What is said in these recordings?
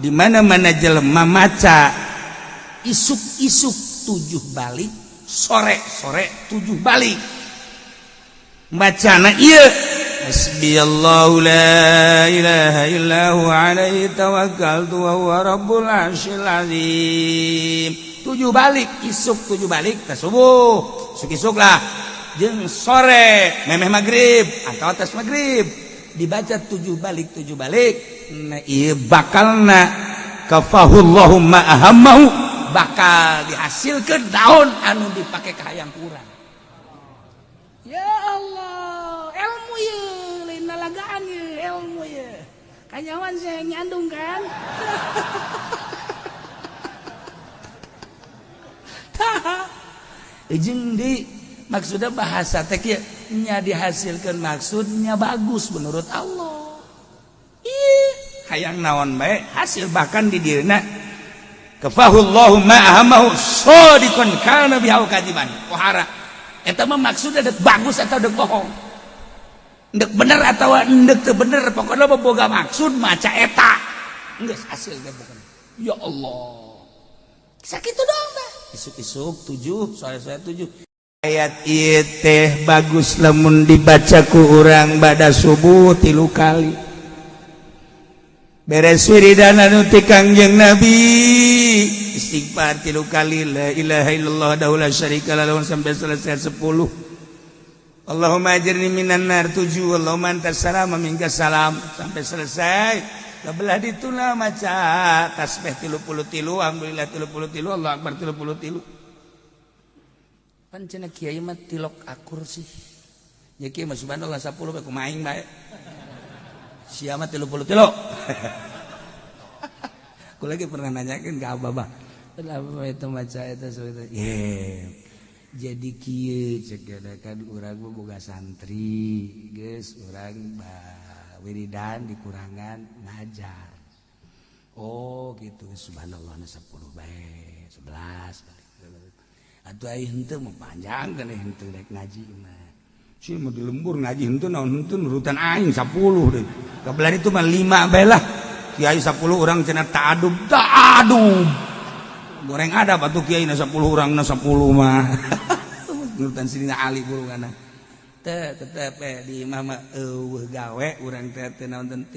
Di mana-mana jelema maca isuk-isuk 7 balik, sore-sore 7 balik. Bacana ieu hasbiyallahu la ilaha illa huwa alaihi tawakkaltu wa huwa rabbul arsyil azim. 7 balik, isuk 7 balik teh subuh, isuk-isuk lah. Jeung sore memeh magrib atau atas magrib dibaca 7 balik 7 balik. Nah ieu bakalna kafahullahu ma ahammahu, bakal dihasilkeun daun anu dipake kahayang kurang. Ya Allah, ilmu ye lain lalagaan ye, ilmu ye. Kanyawan saya nyandung kan. Tah jeung di maksudnya bahasa teh kieu nya dihasilkeun maksudnya bagus menurut Allah. Ih, hayang naon bae hasil bahkan di dieuna kafahullahu ma ahammahu shadiqan kana bihi kadiban. Pohara eta mah maksudna dek bagus atau dek bohong, dek bener atau dek teu bener, pokoknya mah boga maksud maca eta geus hasil teh pokokna. Ya Allah, sakitu doang teh isuk-isuk 7, sore-sore 7. Ayat ieu teh bagus lamun dibaca ku urang bada subuh 3 kali. Beres wiridan anu ti Kangjeng Nabi, istighfar 3 kali, la ilaha illallah wahdahu la syarika lahu sampai selesai 10. Allahumma ajirni minan nar 7, Allahumma antas salam wa minkas salam sampai selesai. Belah dituna maca tasbih 33, alhamdulillah 33, Allah akbar 33. Pan cenah kiai mah tilok akur sih. Ya kiai mah subhanallah 10 bae kumaha aing bae. Sia mah 33. Aku lagi pernah nanyakeun ka abah, Abah itu maca eta itu. Yeah. Jadi kieu cek kan urang mah boga santri, geus urang wiridan dikurangan ngajar. Oh gitu, subhanallah 10 bae, 11 balik. Atuh ai henteu mah panjang kan henteu rek ngaji mah. Si mah di lembur ngaji henteu naon henteu nurutan aing 10 deui. Kabelah itu mah 5 bae lah. Kiai 10 orang cenah ta'adub, ta'adub. Goreng ada batu kiai na 10 orang na 10 mah. Nurutan Sidina Ali burungana. Teh tetep di imah mah eueuh gawe urang teh teh naon 33.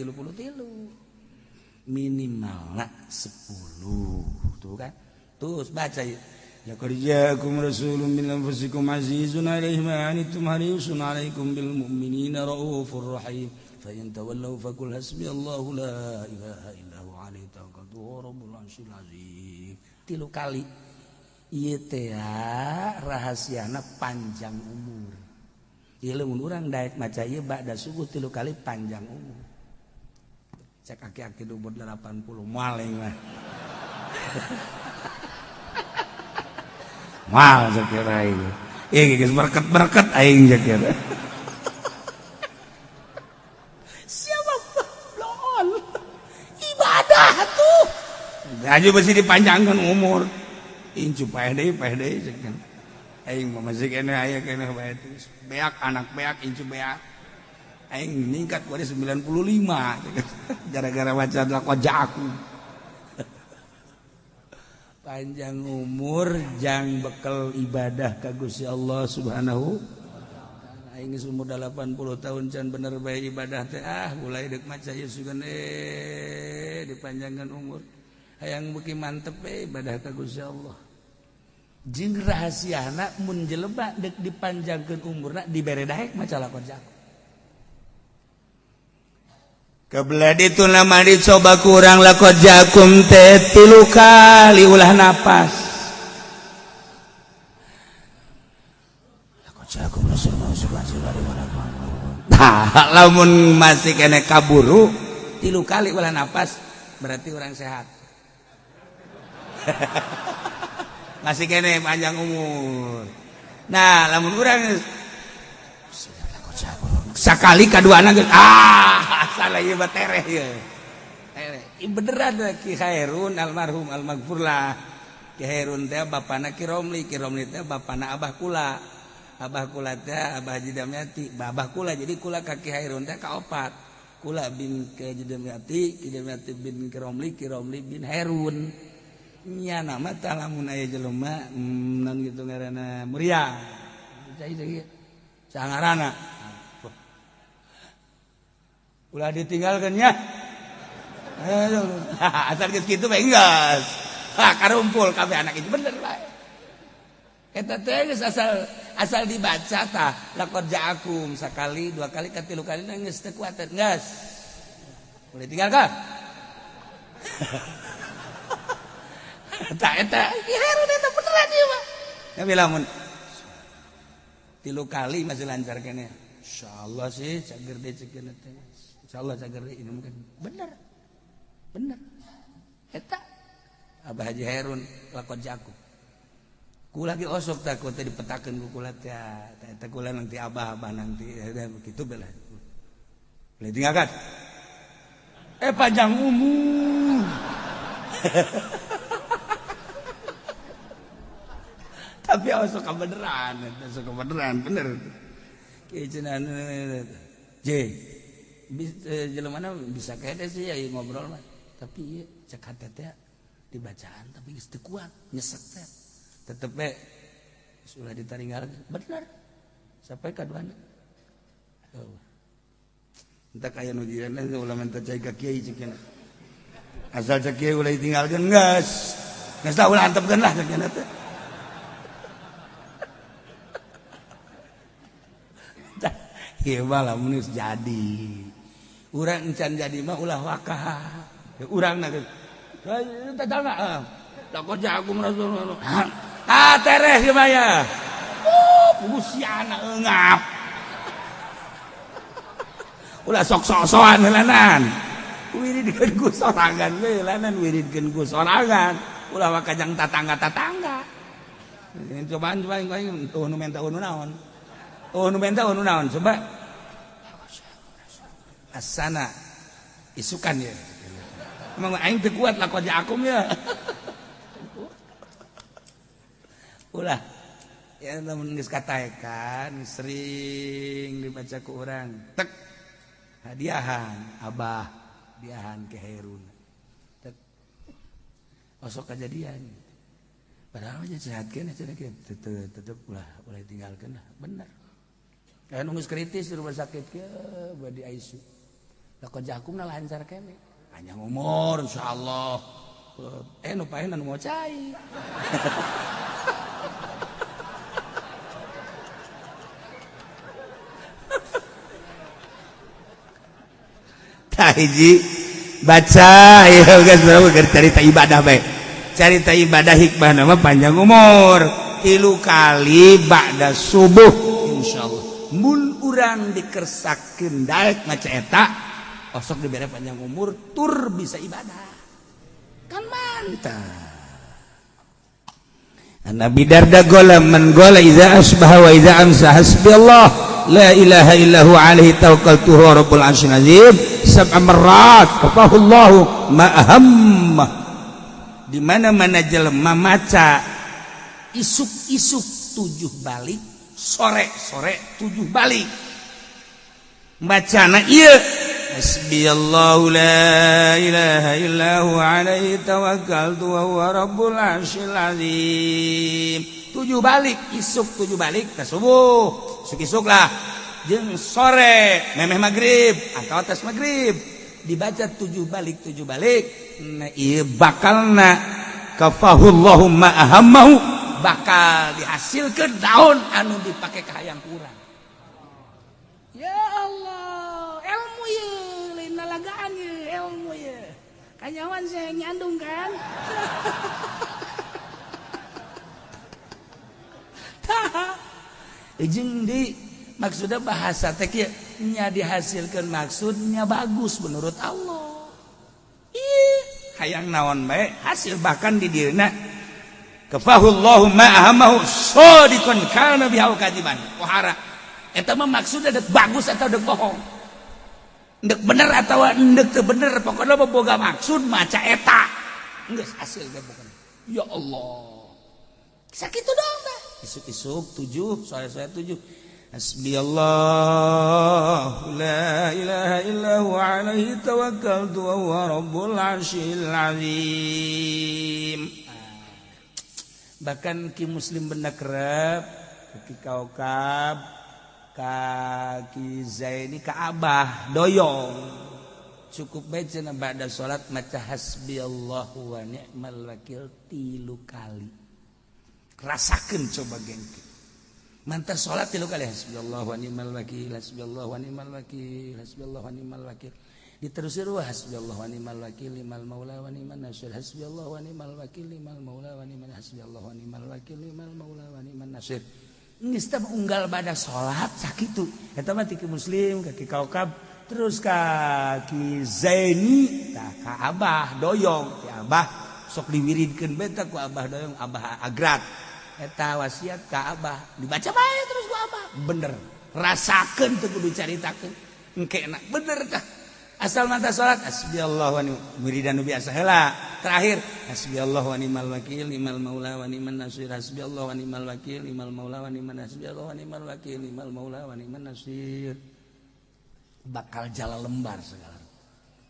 Minimalna 10 tuh kan. Terus baca ya. Laqad ja'akum rasulun min anfusikum azizun 'alaihi ma 'anittum harisun 'alaikum bil mu'minina raufur rahim. Fa in tawallaw faqul hasbiyallahu la ilaha illa huwa 'alaihi tawakkaltu wa rabbul 'arsyil 'azim. 3 kali. Ieu teh rahasiana panjang umur. Ieu lamun urang daek maca ieu ba'da subuh 3 kali panjang umur. Cek aki-aki umur 80 moal mah. Mal sakira aing. Ieu geus berket-berket aing sakira. Siapa lol. Ibadah tuh. Gaji mesti dipanjangkan umur. Incu paeh deui cek. Aing mah masih keneh aya keneh bae terus. Beak anak beak incu beak. Aing ningkat kuari 95 gara-gara maca laqad ja'akum. Panjang umur jang bekel ibadah ka Gusti Allah Subhanahu wa ta'ala. Aing geus umur 80 tahun can bener bae ibadah teh ah mulai deuk maca ieu sugan dipanjangkan umur. Hayang beuki mantep we ibadah ka Gusti Allah. Jeung rahasiana mun jelema deuk dipanjangkeun umurna dibere daek maca laqad ja'akum. Kebelah itu nama dicoba kurang laqad ja'akum teh 3 kali ulah napas. Laqad ja'akum rasulun. Nah, lamun masih kene kaburu 3 kali ulah napas berarti orang sehat. Masih kene panjang umur. Nah, lamun urang sakali kaduana geus ah salah ieu mah tereh ieu. Tereh. Ieu beneran Ki Khairun almarhum almaghfurlah. Ki Khairun teh bapana Ki Romli, Ki Romli teh bapana Abah kula. Abah kula teh Abah Haji Damyati, Abah kula jadi kula ka Ki Khairun teh kaopat. Kula bin Kidamiati, Kidamiati bin Kiromli, Kiromli bin Herun. Nya nama tah lamun aya jelema non gitu ngaranna Muria. Cai cai. Sangarana. Ulah ditinggalkeun nya. Asal geus kitu bae geus. Ha karumpul kabeh anak itu bener bae. Eta teh geus asal dibaca tah laqad ja'akum sakali dua kali katilu kali geus teu kuat geus. Boleh tinggalkan. Tah eta Herun eta beneran ieu mah. Ya lamun 3 kali masih lancar kene. Insyaallah sih cager deui cekeun teh. Insyaallah cager deui ini mungkin bener. Bener. Eta Abah Haji Herun laqad ja'akum. Kula ge osok tah ku teh dipetakeun ku kula teh. Eta kula nanti abah-abah nanti begitu bela. Boleh tinggalkan. Panjang umur. Tapi osok kebeneran, osok kebeneran bener. Kieu cenah J. Jelema mana bisa kene sih ya ngobrol mah. Tapi ieu cek hate teh dibacaan tapi geus teu kuat, nyesek teh. Tetep we sudah ditaringgal bener. Sampai kaduana. Oh. Entah kaya nu jiran ulah minta cai ka kiai cek cenah. Asal cek kiai ulah ditinggalkeun geus. Geus lah ulah antepkeun lah cek cenah teh. Ieu mah lamun geus jadi. Urang encan jadi mah ulah wakah. Urang na geus. Tetangga. Laqad ja'akum rasulun. Ah tereh ieu mah ya. Pugusiana eungap. Ulah sok-sok-sokan heulanan. Wiridkeun ku sorangan we heulanan wiridkeun ku sorangan. Ulah wakajang tatangga-tatangga. Cobaan coba aing tuh nu menta nu naon. Oh nu menta nu naon coba. Asana isukan ya. Emang aing teu kuat laqad ja'akum ya. Ulah ya lamun geus kataekan sering dibaca ku urang tek hadiahan abah hadiahan ke Herun tek osok kajadian padahal mah sehat keneh cenah tetep ulah ulah tinggalkeun lah bener. Aya nu geus kritis di rumah sakit ke badi ICU laqad ja'akum na lancar keneh panjang umur insyaallah nu paeh nu mau cai. Hiji baca ya guys berapa cerita ibadah bae. Cerita ibadah hikmah nama panjang umur 3 kali ba'da subuh insyaallah. Mun urang dikersakeun daek maca eta osok dibere panjang umur tur bisa ibadah. Kan mantap. Nabi Darda gola man gola idza asbaha wa idza amsa hasbi Allah la ilaha illa huwa alaihi tawakkaltu huwa rabbul arsyil azim sab'a marrat kafahullahu ma ahamma. Di mana-mana jelema maca isuk-isuk 7 balik, sore-sore 7 balik. Bacana ieu hasbiyallahu la ilaha illa huwa alaihi tawakkaltu wa huwa rabbul arsyil azim. 7 balik, isuk 7 balik ka subuh. Isuk-isuk lah jeung sore memeh magrib atau atas magrib dibaca 7 balik 7 balik. Nah ieu bakalna kafahullahu ma ahammahu bakal dihasilkeun daun anu dipake ka hayang kurang. Ya Allah, ilmu ye lain lalagaan ye ilmu ye. Kanyawan saya nyandung kan. Tah jeung di maksudnya bahasa teh kieu nya dihasilkeun maksudnya bagus menurut Allah. Ih, hayang naon bae hasil bahkan di dieuna kafahullahu ma ahammahu sadiqan kana biha kadiban. Pohara eta mah maksudna dek bagus atau dek bohong. Dek bener atau dek teu bener pokona mah boga maksud maca eta. Geus hasil ge pokona. Ya Allah. Sakitu doang tah. Isuk-isuk 7, sore-sore 7. Hasbiyallah la ilaha illa huwa alaihi tawakkaltu wa huwa rabbul arsyil azim. Bahkan ki muslim benda kerep ki kaukab ka ki Zaini ka Abah Doyong cukup bae cenah ba'da salat maca hasbiyallahu wa ni'mal wakil 3 kali. Rasakeun coba gengke. Mantar salat 3 kali hasbiyallahu wa ni'mal wakil, hasbiyallahu wa ni'mal wakil, hasbiyallahu wa ni'mal wakil. Diterusir wa hasbiyallahu wa ni'mal wakil limal maula wa ni'man nasir, hasbiyallahu wa ni'mal wakil limal maula wa ni'man, hasbiyallahu wa ni'mal wakil limal maula wa ni'man nasir. Geus teh unggal bada salat sakitu. Eta mah ti muslim ka ki kaukab terus ka ki Zaini tah ka Abah Doyong, ti Abah sok diwiridkeun bae tah ku Abah Doyong, Abah Agrat. Eta wasiat ka Abah dibaca bae terus ku Abah bener rasakeun teu kudu caritakeun engke enak bener tah asal mata salat hasbiyallahu wa ni'mal wiridan nu biasa heula terakhir hasbiyallahu wa ni'mal wakil ni'mal maula wa ni'man nasir, hasbiyallahu wa ni'mal wakil ni'mal maula wa ni'man nasir, hasbiyallahu wa ni'mal wakil ni'mal maula wa ni'man nasir. Bakal jalan lembar segala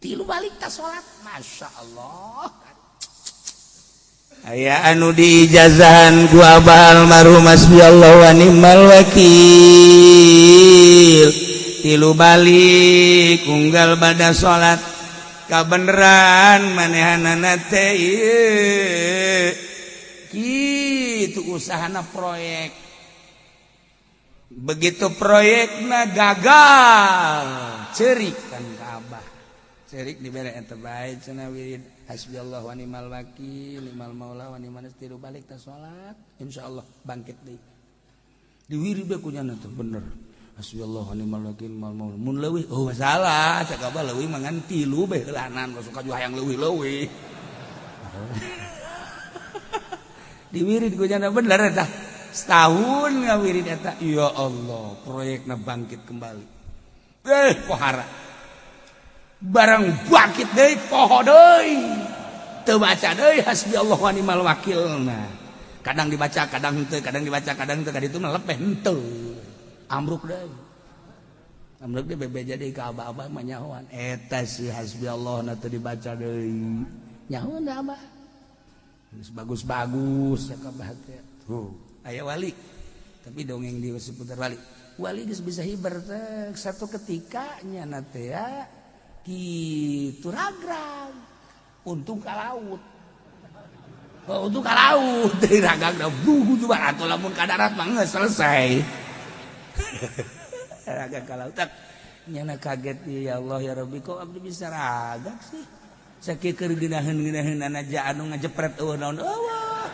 3 balik ta salat masya Allah. Aya anu diijazahan ku Abah almarhum hasbiyallahu wa ni'mal wakil 3 balik unggal bada salat kabeneran manehanana teh ieu kitu usahana proyek begitu proyekna gagal cerik kan ka Abah cerik dibere eta bae cenah wirid hasbiyallahu wa ni'mal wakil ni'mal maula wa ni'man nasir 3 balik ta salat insyaallah bangkit deui diwirid bae kunyana teh bener hasbiyallahu wa ni'mal wakil ni'mal maula mun leuwih oh masalah cak Abah leuwih mah ngan 3 bae heulanan suka juga hayang leuwih-leuwih diwirid kunyana bener eta setahun ngawirid eta ya Allah proyekna bangkit kembali pohara barang bangkit deui poho deui teu baca deui hasbiyallahu wa ni'mal wakil. Nah kadang dibaca kadang henteu, kadang dibaca kadang henteu, kadang itu mah lepeh henteu ambruk deui, ambruk deui bebeja deui ka abah-abah mah nyahoan eta si hasbiyallah na teu dibaca deui nyahoan da abah geus bagus-bagus ya ka abah teh tuh aya wali tapi dongeng di seputar wali wali geus bisa hiber teh satu ketika nya teh ya gitu ragrag untung ka laut, oh, untung ka laut dari ragrag dah buhu juga atau lamun ka darat mah geus selesai ragrag ka laut tak nyana kaget ya Allah ya Rabbi kok abdi bisa ragrag sih sakieu keur geunaheun-geunaheun aja anu ngajepret eueuh naon eueuh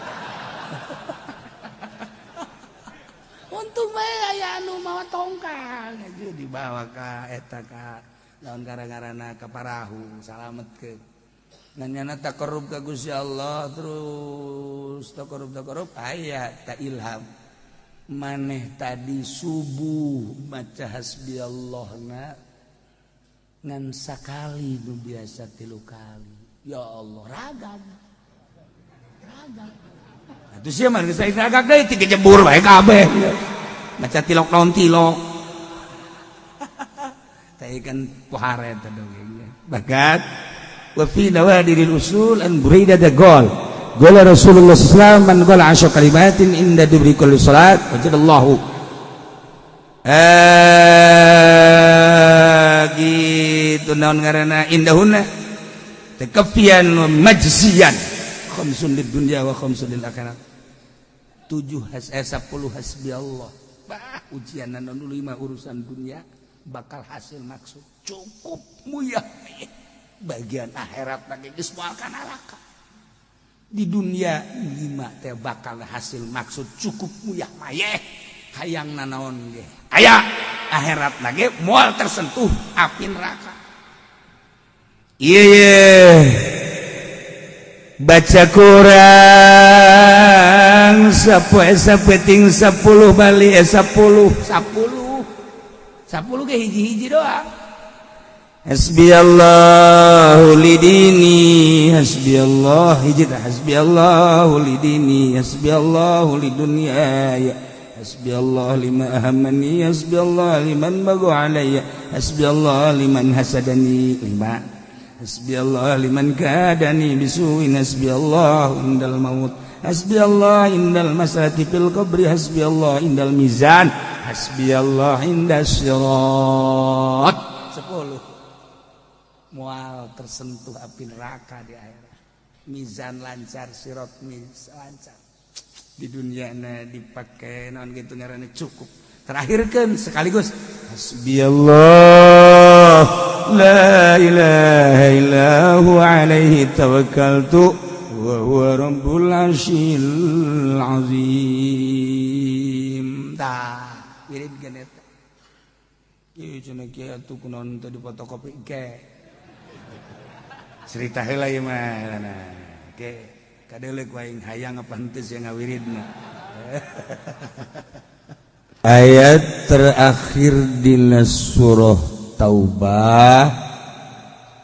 untung bae aya anu mawa tongkang aja dibawa ka eta ka lawan gara-garana ka parahu salamet ke nanyana taqarrub ka Gusti Allah terus taqarrub aya ta ilham maneh tadi subuh maca hasbiyallahna ngan sakali nu biasa 3 kali ya Allah ragam ragam atuh sia mah geus ragam deui tiga jebur bae kabeh maca tilok naon tilok kan pohara eta dongengnya bakat wa fi nawadiril usul an Buraidah da gol gol Rasulullah sallallahu alaihi wasallam man qala 10 kalimatin inda dubri kulli salat wajadallahu gitu naon ngaranna indahunna takafian wa majziyan khamsun lid dunya wa khamsun lil akhirat 7 10 hasbiyallah bah ujian nu 5 urusan dunia bakal hasil maksud cukup muyah bagian akhirat lagi geus moal ka neraka di dunia 5 teh bakal hasil maksud cukup muyah mayeh hayang nanaon ge aya akhirat lagi moal tersentuh api neraka ieu baca kurang sapoe sapeting 10 bali 10 10 10 ge hiji-hiji doang. Hasbiyallahu lidini hasbiyallah hiji tah hasbiyallahu lidini hasbiyallahu lidunyaya Hasbi Allah lima ahammani, hasbi Allah liman bagha alayya, hasbi Allah liman hasadani. Lima. Hasbi Allah liman kadani bisuin, hasbi Allah indal maut, hasbi Allah indal masati fil qabri, hasbi Allah indal mizan, hasbi Allah indas sirat. 10. Moal tersentuh api neraka di akhirat. Mizan lancar, sirat mizan lancar. Di dunia na dipakai naon gitu ngaranna cukup. Terakhirkan sekaligus hasbi Allah la ilaha illa huwa alaihi tawakkaltu wa huwa rabbul arsyil azim. Tah, wirid eta. Ieu cenah kieu atuh kunaon teh difotokopi ke. Cerita heula ieu mah nah. Ke kadeuleu ku aing hayang apa henteu sia ngawiridna. Ayat terakhir dina surah Taubah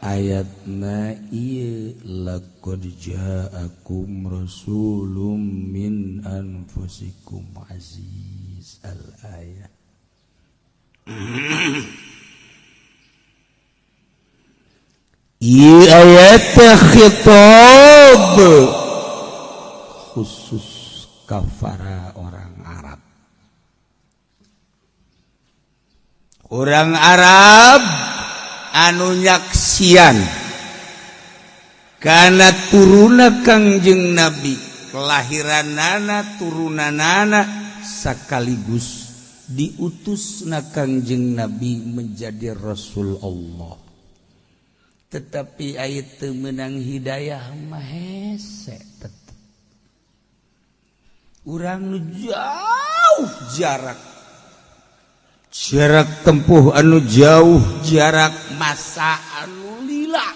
ayatna ieu, laqad ja'akum rasulun min anfusikum aziz al ayat. Ieu ayat khitab khusus kafara orang Arab. Orang Arab anu nyaksian karena turuna Kangjeng Nabi, kelahiranana, turunanana, sekaligus diutus na Kangjeng Nabi menjadi Rasul Allah. Tetapi ayat teu meunang hidayah mah hese tetep. Urang nu jauh jarak, jarak tempuh anu jauh, jarak masa anu lila,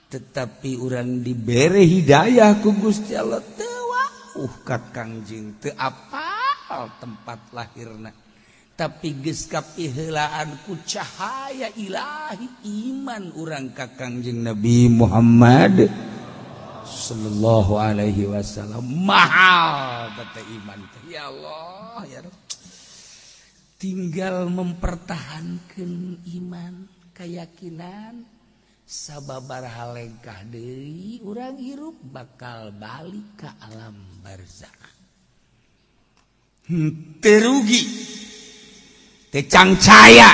tetapi urang dibere hidayah ku Gusti Allah, teu wauh ka Kangjeng, teu apal tempat lahirna, tapi geus kapiheulaan ku cahaya ilahi iman urang ka Kangjeng Nabi Muhammad sallallahu alaihi wasallam. Mahal teh iman teh, ya Allah ya Rabb. Tinggal mempertahankan iman, keyakinan, sababaraha lengkah deui urang hirup bakal balik ke alam barzakh. Teu rugi, teu cangcaya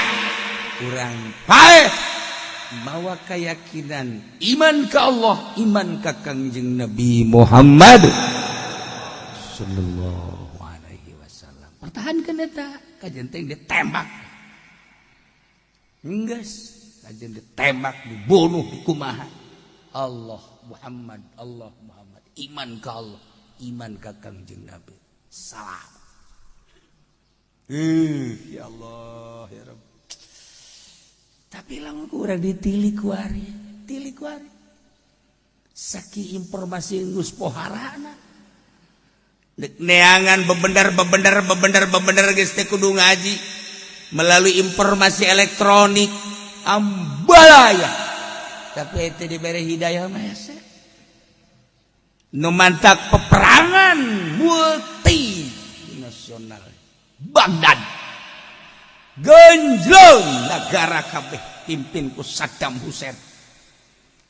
urang paeh mawa keyakinan iman ke Allah, iman ka Kangjeng Nabi Muhammad sallallahu alaihi wasallam. Pertahankan eta, kajen teh ditembak, geus kajen ditembak, dibunuh, dikumaha, Allah Muhammad, Allah Muhammad, iman ka Allah, iman ka Kangjeng Nabi. Salam. Ya Allah ya Rabb. Tapi lamun ku urang ditilik kuari, tilik kuari, saking informasi geus poharana, dek neangan bebendar bebendar bebendar bebendar geus teh kudu ngaji, melalui informasi elektronik ambalaya, tapi itu diberi hidayah mah hese. Nu mantak peperangan multi nasional Baghdad genjlong negara kabeh pimpin ku Saddam Hussein.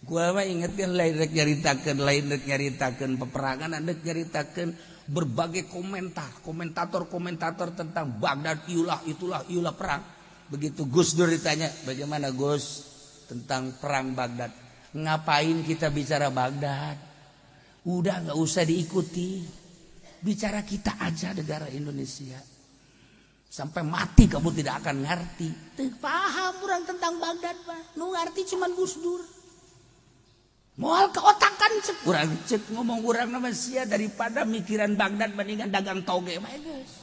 Gua mah ingetkeun, lain rek nyaritakeun, lain rek nyaritakeun peperangan, rek nyaritakeun berbagai komentar komentator-komentator tentang Baghdad, iulah itulah iulah perang. Begitu Gus Dur ditanya, "Bagaimana Gus tentang perang Baghdad?" "Ngapain kita bicara Baghdad? Udah nggak usah diikuti, bicara kita aja, negara Indonesia. Sampai mati kamu tidak akan ngerti." Teu paham orang tentang Baghdad, Pak. Nu ngerti cuman Gus Dur. Moal keotakan cek urang, cek ngomong urang nama sia, daripada mikiran Baghdad mendingan dagang toge bae geus.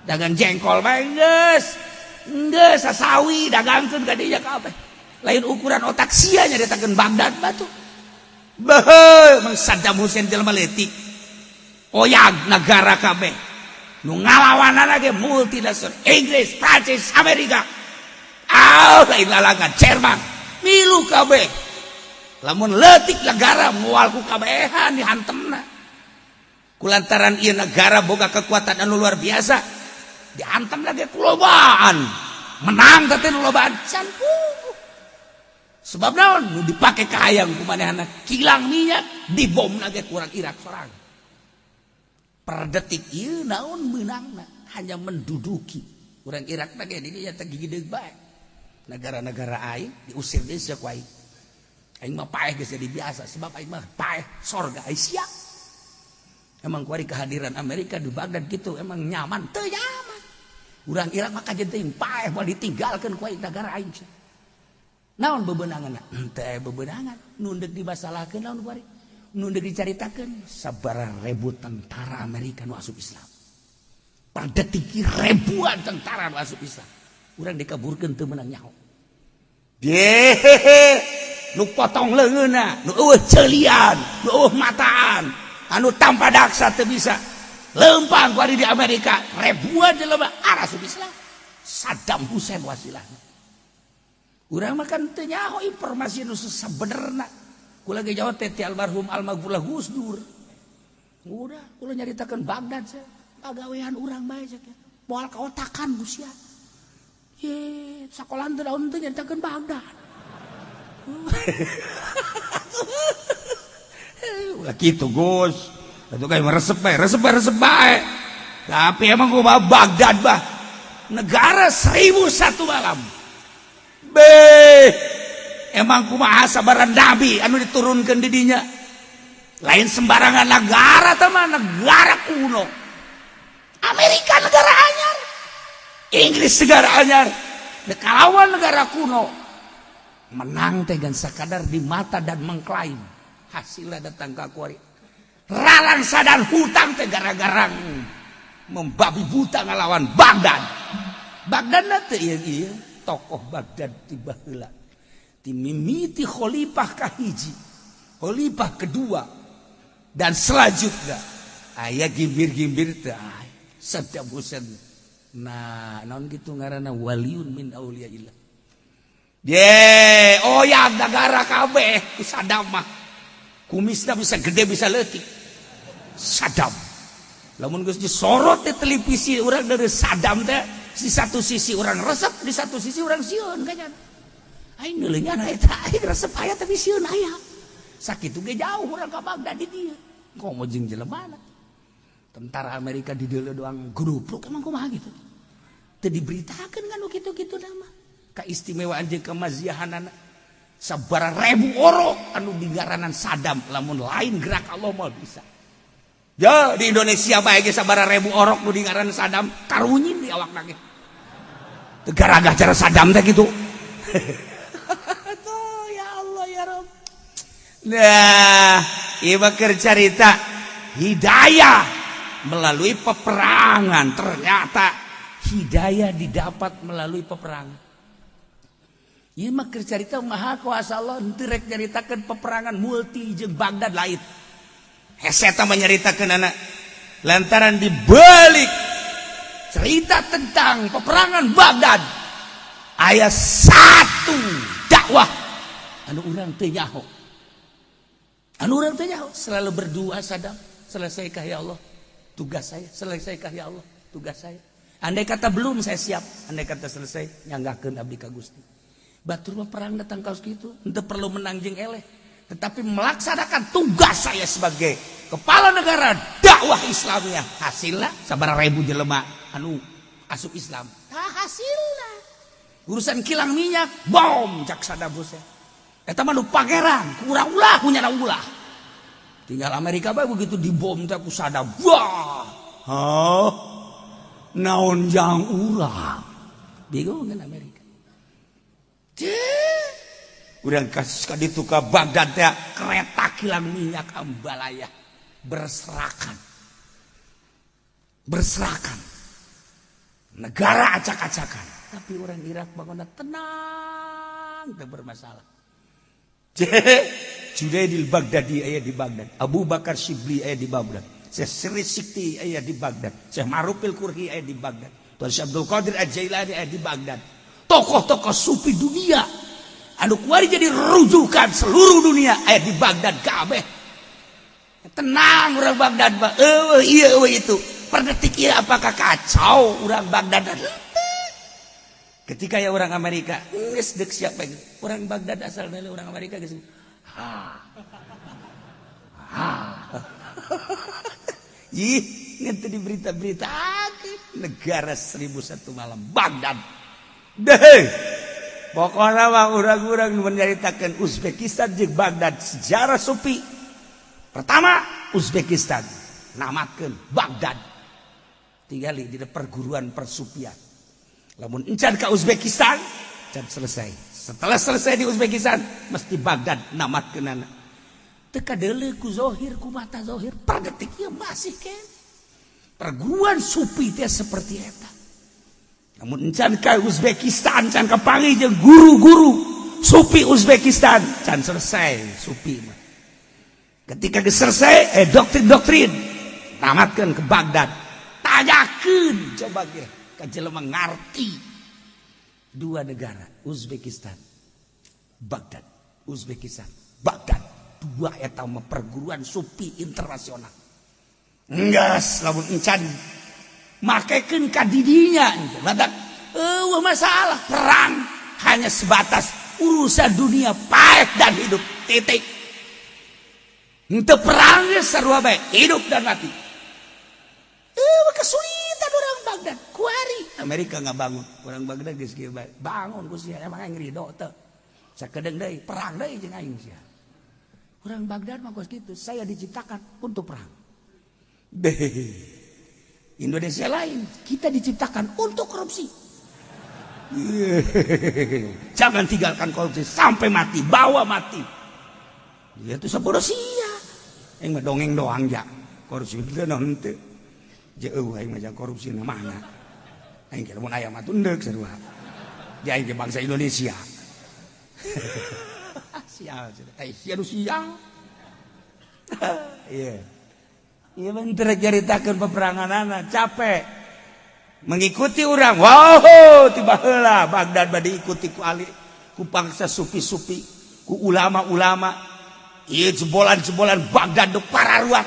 Dagang jengkol bae geus. Geus sasawi dagangkeun ka dinya kabeh. Lain ukuran otak sia nyaritakeun Baghdad batu. Beuh, emang Saddam Hussein jelema leutik. Oyag negara kabeh. Nu ngalawanan ge multinasional Inggris, Prancis, Amerika. Ah, lain lalangan Jerman. Milu kabeh. Lamun leutik negara moal ku kabehan dihantemna. Kulantaran ieu negara boga kekuatan anu luar biasa, dihantam lagi kulobaan, menang teh nu lobaan can puguh. Sebab naon? Nu dipake kahayang ku manehna kilang minyak dibom lagi kurang Irak sorang. Per detik ieu naon meunangna hanya menduduki. Urang Irak lagi di dinya teh gigideug bae. Negara-negara aing diusir deui sia ku aing. Aing mah paeh geus jadi biasa sebab aing mah paeh sorga aing sia. Emang kuari kehadiran Amerika di Baghdad gitu emang nyaman? Teu nyaman. Urang Irak mah kajen teuing paeh moal ditinggalkeun ku aing negara aing. Naon bebenangan? Teu aya bebenangan. Nu deuk dimasalahkeun naon kuari? Nu deuk dicaritakeun sabaraha ribu tentara Amerika nu asup Islam. Per detik ribuan tentara nu asup Islam. Urang dikaburkeun teu meunang nyaho. Yehehe, nu potong leungeunna, nu eueuh ceulian, nu eueuh mataan, anu tanpa daksa teu bisa. Lempang kuari di Amerika ribuan jelema asup Islam. Saddam Hussein wasilahna. Urang mah kan teu nyaho informasi nu sabenerna. Kula ge jawab teh ti almarhum almaghfurlah Gus Dur. Udah, kula nyaritakeun Baghdad sia. Pagawean urang bae sia. Moal kaotakan Gus ya. Ye, sakolaan teu daun teu nyaritakeun Baghdad. Ulah kitu Gus. Atuh kayak resep bae, resep bae, resep bae. Tapi emang gua Baghdad bah. Negara 1001 malam. Be, emang kumaha sabaran nabi anu diturunkan di dinya. Lain sembarangan negara teman, negara kuno. Amerika negara anyar, Inggris negara anyar, kalawan negara kuno. Menang teh gan sakadar di mata dan mengklaim. Hasilnya datang ke kuari. Ralangsa dan hutang teh gara-gara membabi buta ngalawan Baghdad. Baghdad teh ieu ieu tokoh Baghdad ti baheula. Ti mimiti khalifah kahiji, khalifah kedua dan selanjutnya aya gimbir-gimbir teh Saddam Hussein. Nah, naon gitu ngaranna waliun min auliyaillah. Ye, oh ya negara kabeh ku Saddam mah. Kumisna bisa gede bisa leutik. Saddam. Lamun geus disorot di televisi urang dari Saddam teh di satu sisi orang resep, di satu sisi orang sieun kayaknya. Aing neuleungan eta aing resep aya tapi sieun aya. Sakitu ge jauh urang ka Baghdad di dieu. Komo jeung jelemana. Tentara Amerika di dieu doang grupluk emang kumaha gitu. Teu diberitakeun kan kitu-kitu nama. Kaistimewaan jeung kemaziahanana. Sabaraha ribu orok anu digaranan Saddam lamun lain gerak Allah mah bisa. Ya di Indonesia bae ge sabaraha ribu orok nu dingaranan Saddam karunyin di awakna ge. Teu garagah cara Saddam teh kitu. Tuh ya Allah ya Rabb. Nah, ieu mah keur carita hidayah melalui peperangan. Ternyata hidayah didapat melalui peperangan. Ieu mah keur carita maha kuasa Allah henteu rek nyaritakeun peperangan multi jeung Baghdad lain. Hese eta mah nyaritakeun anak lantaran dibalik cerita tentang peperangan Baghdad aya satu dakwah anu urang teu nyaho. Anu urang teu nyaho selalu berdoa Saddam, selesaikah ya Allah tugas saya, selesaikah ya Allah tugas saya. Andai kata belum saya siap, andai kata selesai nyanggahkeun abdi ka Gusti. Batur mah perang datang kaos kitu, henteu perlu menang jeung eleh, tetapi melaksanakan tugas saya sebagai kepala negara dakwah Islamnya. Hasilnya sabaraha ribu jelema anu asup Islam. Nah, hasilnya urusan kilang minyak bom cak Saddam Hussein. Eta mah nu pangeran, kurang ulah punya ulah. Tinggal Amerika bae begitu dibom teh ku Saddam. Wah. Hah? Naon jang urang? Bingung kan Amerika. Cih. Urang kasus ka ditu ka Baghdad teh kereta kilang minyak ambalaya berserakan. Berserakan. Negara acak-acakan. Tapi orang Irak bangunna tenang, teu bermasalah. Junaidil Baghdadi aya di Baghdad, Abu Bakar Shibli aya di Baghdad, Syekh Sirri Sikti aya di Baghdad, Syekh Ma'rufil Karkhi aya di Baghdad, Tuan Syekh Abdul Qadir Al-Jailani aya di Baghdad. Tokoh-tokoh sufi dunia anu kuari jadi rujukan seluruh dunia aya di Baghdad kabeh. Tenang orang Baghdad mah. Eueuh ieu, eueuh itu. Per detik ieu apakah kacau orang Baghdad? Ketika ya orang Amerika geus deuk siapa itu? Orang Baghdad asal dari orang Amerika geus. Ha. Ha. Ih, nanti di berita-berita negara 1001 malam Baghdad. Deh. Pokoknya mah urang-urang menyaritakan Uzbekistan jeung Baghdad sejarah sufi. Pertama Uzbekistan, namatkeun Baghdad. Tinggali di perguruan persufian. Lamun encan ke Uzbekistan, can selesai. Setelah selesai di Uzbekistan, mesti Baghdad namatkeunana. Teu kadeuleu ku zohir, ku mata zohir, per detik ieu masih keneh. Perguruan sufi teh seperti eta. Namun encan ke Uzbekistan, can kapanggih jeung guru-guru sufi Uzbekistan, can selesai sufi mah. Ketika geus selesai, doktrin-doktrin tamatkeun ke Baghdad. Tanyakeun coba ge ka jelema ngarti. Dua negara, Uzbekistan, Baghdad, Uzbekistan, Baghdad. Dua eta mah perguruan sufi internasional. Enggeus lamun encan makekeun ka didinya badak eueuh masalah perang, hanya sebatas urusan dunia, paeh dan hidup, titik. Henteu perang ge sarua bae, hidup dan mati. Eueuh kesulitan orang Baghdad kuari Amerika ngabangun, orang Baghdad geus kieu bae, bangun ku sia, emang aing ridho teu? Sakedeung deui perang deui jeung aing sia. Orang Baghdad mah kos kitu, saya diciptakan untuk perang. Deh. Indonesia lain, kita diciptakan untuk korupsi. Jangan tinggalkan korupsi sampai mati, bawa mati. Dia tuh sabodo sia. Aing mah dongeng doang ja. Korupsi teu naon teu. Jeuh aing mah korupsi na mana. Aing kira mun aya mah tundeuk sarua. Di aing ge bangsa Indonesia. Sial, eh sia nu sial. Iya. Iya bener, caritakeun peperangan capek mengikuti orang. Wow, tiba heula Baghdad bade diikuti ku ali, ku bangsa sufi-sufi, ku ulama-ulama. Ieu jebolan-jebolan Baghdad nu pararuat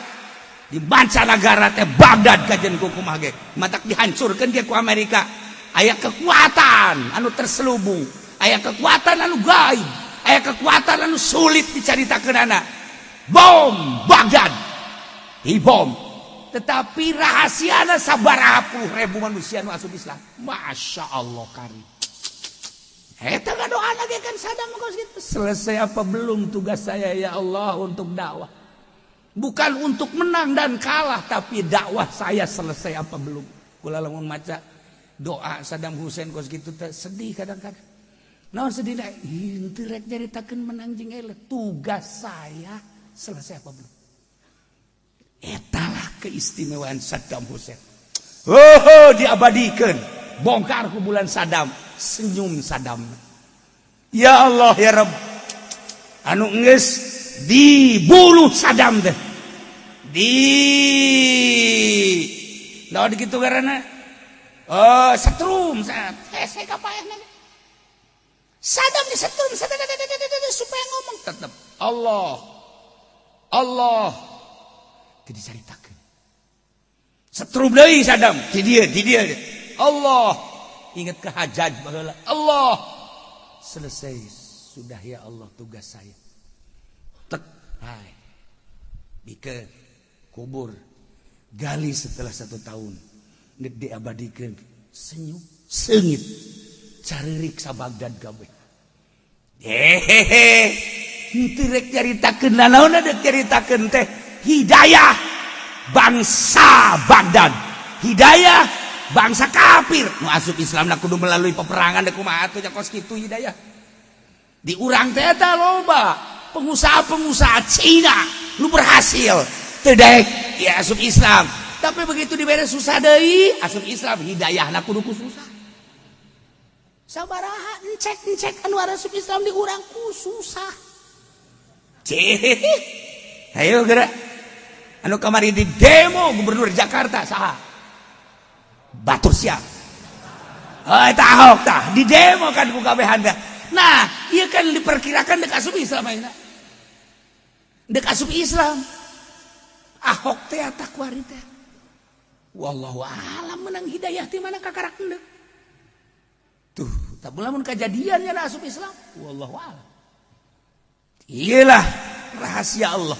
di mancanagara teh Baghdad kajen ku kumaha ge matak dihancurkeun ge ku Amerika. Aya kekuatan anu terselubung, aya kekuatan anu gaib, aya kekuatan anu sulit dicaritakeunana. Bom Baghdad dibom, tetapi rahasiana sabaraha puluh ribu manusia nu asup Islam. Masya Allah, kari eta doa lagi kan Saddam gitu, selesai apa belum tugas saya, ya Allah, untuk dakwah? Bukan untuk menang dan kalah, tapi dakwah saya selesai apa belum? Kula lamun maca doa Saddam Hussein kos gitu sedih kadang-kadang. Naon sedih? Henteu rek nyaritakeun menang jeung eleh, tugas saya selesai apa belum? Etalah keistimewaan Saddam Hussein. Oh, diabadikan. Bongkar kuburan Saddam, senyum Saddam. Ya Allah ya Rabb. Anu geus dibunuh Saddam teh. Di naon kitu karena? Oh, setrum hese kapaehna. Saddam disetrum supaya ngomong tetep Allah. Allah teu dicaritakeun. Setrum deui Saddam, di dieu, di dieu. Allah, ingat ke Hajjaj baheula. Allah, selesai sudah ya Allah tugas saya. Tek, hai. Bikeun kubur, gali setelah satu tahun, nek diabadikeun, senyum, seungit, caririk sa Baghdad kabeh. Hehehe, henteu rek caritakeun nanaon, dek caritakeun teh hidayah bangsa Baghdad, hidayah bangsa kafir nu asup Islam na kudu melalui peperangan. Dek kumaha atuh kos kitu hidayah di urang teh? Eta loba pengusaha-pengusaha Cina lu berhasil teu daek ya asup Islam, tapi begitu dibere susah deui asup Islam. Hidayahna kudu ku susah. Sabaraha encek-encek anu asup Islam di urang ku susah? Cih, ayo gerak. Anu kamari di demo gubernur Jakarta saha? Batur siap. Oh, eta Ahok tah di demo kan ku kabehan. Nah, ieu kan diperkirakan dek asup Islam ayeuna. Dek asup Islam. Ahok teh kuari teh. Wallahu alam menang hidayah ti mana kakarak endek. Tuh, tak lamun kejadian nya asup Islam. Wallahu alam. Iyalah rahasia Allah.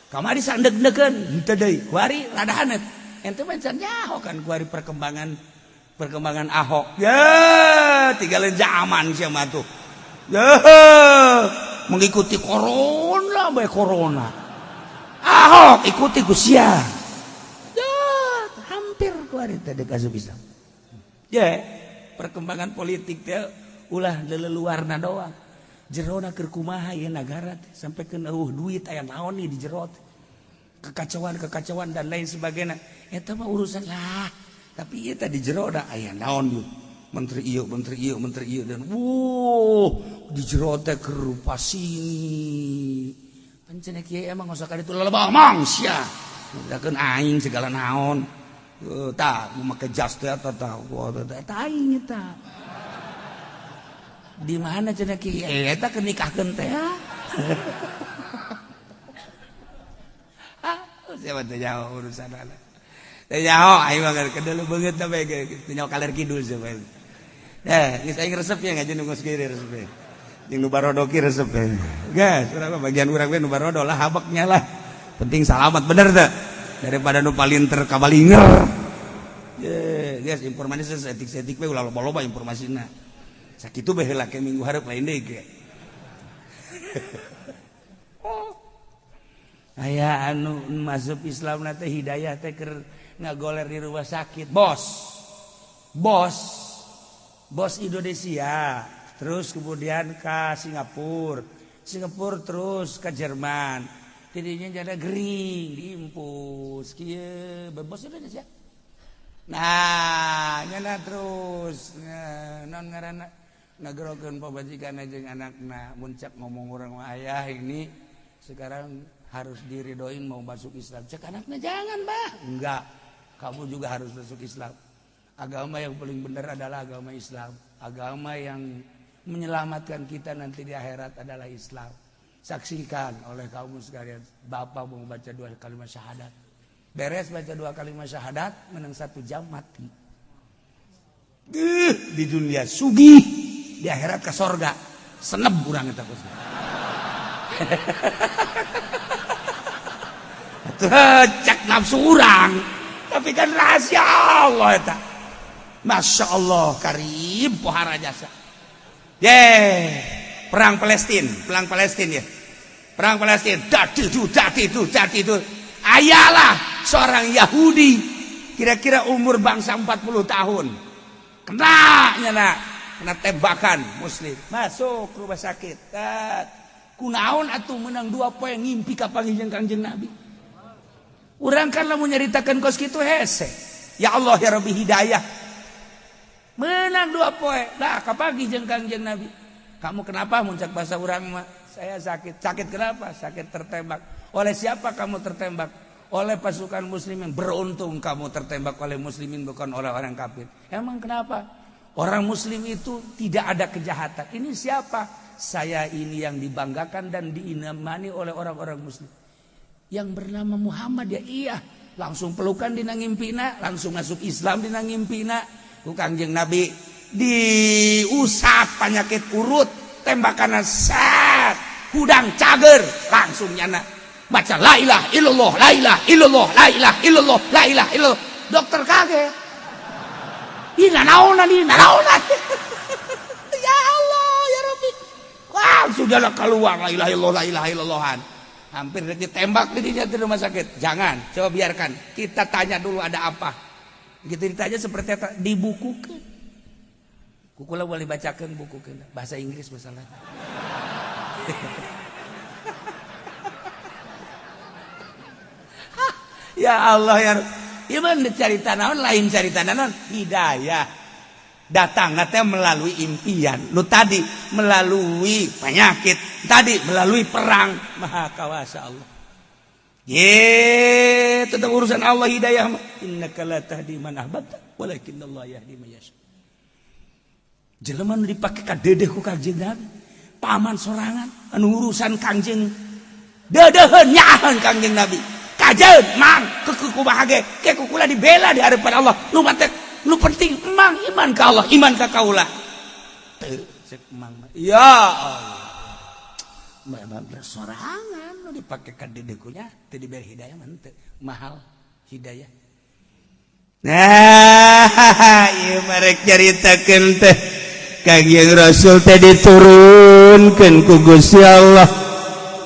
Kamari sandeg-degeun henteu deui. Kuari rada hanet. Ente mah can nyaho kan kuari perkembangan perkembangan Ahok. Ya, tinggalin zaman sia mah tuh. Ya, mengikuti corona bae corona. Ahok ikuti ku sia. Ya, hampir kuari teh deuk asup Islam. Ya, perkembangan politik teh ulah leleluarna doang. Jerona keur kumaha ieu nagara teh sampai ke eueuh duit aya naon nih di jero teh. Kekacauan-kekacauan dan lain sebagainya. Eta mah urusan lah. Tapi ieu teh di jero da aya naon ieu. Menteri ieu, menteri ieu, menteri ieu dan wuh di jero teh keur sini. Pancen kieu emang usah ka ditu lelebah mangsia. Udakeun aing segala naon. Tah make jas teh eta tah eta aing eta. Di mana cenah kieu eta keur nikahkeun teh. Ah, siapa teh nyaho urusan anak. Teh nyaho aing mah kedelu beungeut teh bae teh nyaho kaler kidul sia. Eh, geus aing resep ya ngaji nu geus kieu resep. Jeung nu barodo ki resep. Geus, urang mah bagian urang we nu barodo lah habeknya lah. Penting salamat bener teh. Daripada nu palinter kabalinger. Ye, geus informasi seetik-seetik we ulah loba-loba informasina. Sakitu bae heula ke minggu hareup lain deui ge. Oh. Aya anu masuk Islam na teh hidayah teh keur ngagoler di rumah sakit. Bos. Bos. Bos Indonesia, terus kemudian ke Singapura. Singapura terus ke Jerman. Tidinya jadi gering diimpus kieu bos Indonesia. Nah, nyana terus non ngaranna ngagerokeun pamajikan jeung anakna muncak ngomong urang ayah ini sekarang harus diridoin mau masuk Islam. Cek anaknya jangan, bah. Enggak. Kamu juga harus masuk Islam. Agama yang paling benar adalah agama Islam. Agama yang menyelamatkan kita nanti di akhirat adalah Islam. Saksikan oleh kamu sekalian, bapak mau baca dua kalimat syahadat. Beres baca dua kalimat syahadat, menang 1 jam mati. Di dunia sugih, di akhirat ke sorga. Seneb urang eta kos. Cek nafsu urang, tapi kan rahasia Allah eta. Masya Allah karim pohara jasa. Ye, perang Palestina ya. Perang Palestina, dadi itu, dadi itu, dadi itu. Ayalah seorang Yahudi kira-kira umur bangsa 40 tahun. Kena nyana, kena tembakan muslim. Masuk ke rumah sakit. Kunaon atuh menang 2 poe ngimpi ka panggih Kangjeng Nabi. Urang kan lamun nyaritakeun kos kitu hese. Ya Allah ya Rabbi hidayah. Menang 2 poe. Dah kapagi jeung Kangjeng Nabi. Kamu kenapa muncak bahasa urang mah? Saya sakit. Sakit kenapa? Sakit tertembak. Oleh siapa kamu tertembak? Oleh pasukan muslimin. Beruntung kamu tertembak oleh muslimin bukan oleh orang kafir. Emang kenapa? Orang muslim itu tidak ada kejahatan. Ini siapa? Saya ini yang dibanggakan dan diimani oleh orang-orang muslim. Yang bernama Muhammad ya iya. Langsung pelukan dina ngimpina, langsung masuk Islam dina ngimpina. Ku Kangjeng Nabi diusap penyakit urut, tembakan set, hudang cager, langsung nyana baca la ilaha illallah, la ilaha illallah, la ilaha illallah, la ilaha illallah. Dokter kaget. Ih, nanaonan ieu, nanaonan. Ya Allah, ya Rabbi. Wah, sudahlah keluar la ilaha illallah, la ilaha illallahan. Hampir ditembak dirinya di rumah sakit. Jangan, coba biarkan. Kita tanya dulu ada apa. Gitu ditanya seperti apa, dibukukan. Kukula boleh bacakan buku bahasa Inggris masalah. Ya Allah ya. Iman cari naon lain cari naon hidayah. Datang teh melalui impian. Lu tadi melalui penyakit, tadi melalui perang. Maha kawasa Allah. Ye, tentang urusan Allah hidayah. Innaka la tahdi man ahbabta, walakinnallaha yahdi man yasha. Jelema nu dipake ka dedeh ku Kangjeng Nabi. Paman sorangan anu urusan Kangjeng. Dedeuheun nyaaheun Kangjeng Nabi. Kajeun mang keukeuh kumaha ge ke ku kula dibela di hadapan Allah. Nu matek nu penting emang iman ka Allah, iman ka kaula. Teu cek mang. Ya Allah. Memang sorangan nu dipake ka dedekunya teu diberi hidayah mah teu mahal hidayah. Nah, ieu marek caritakeun teh Kangjeng Rasul teh diturunkeun ku Gusti Allah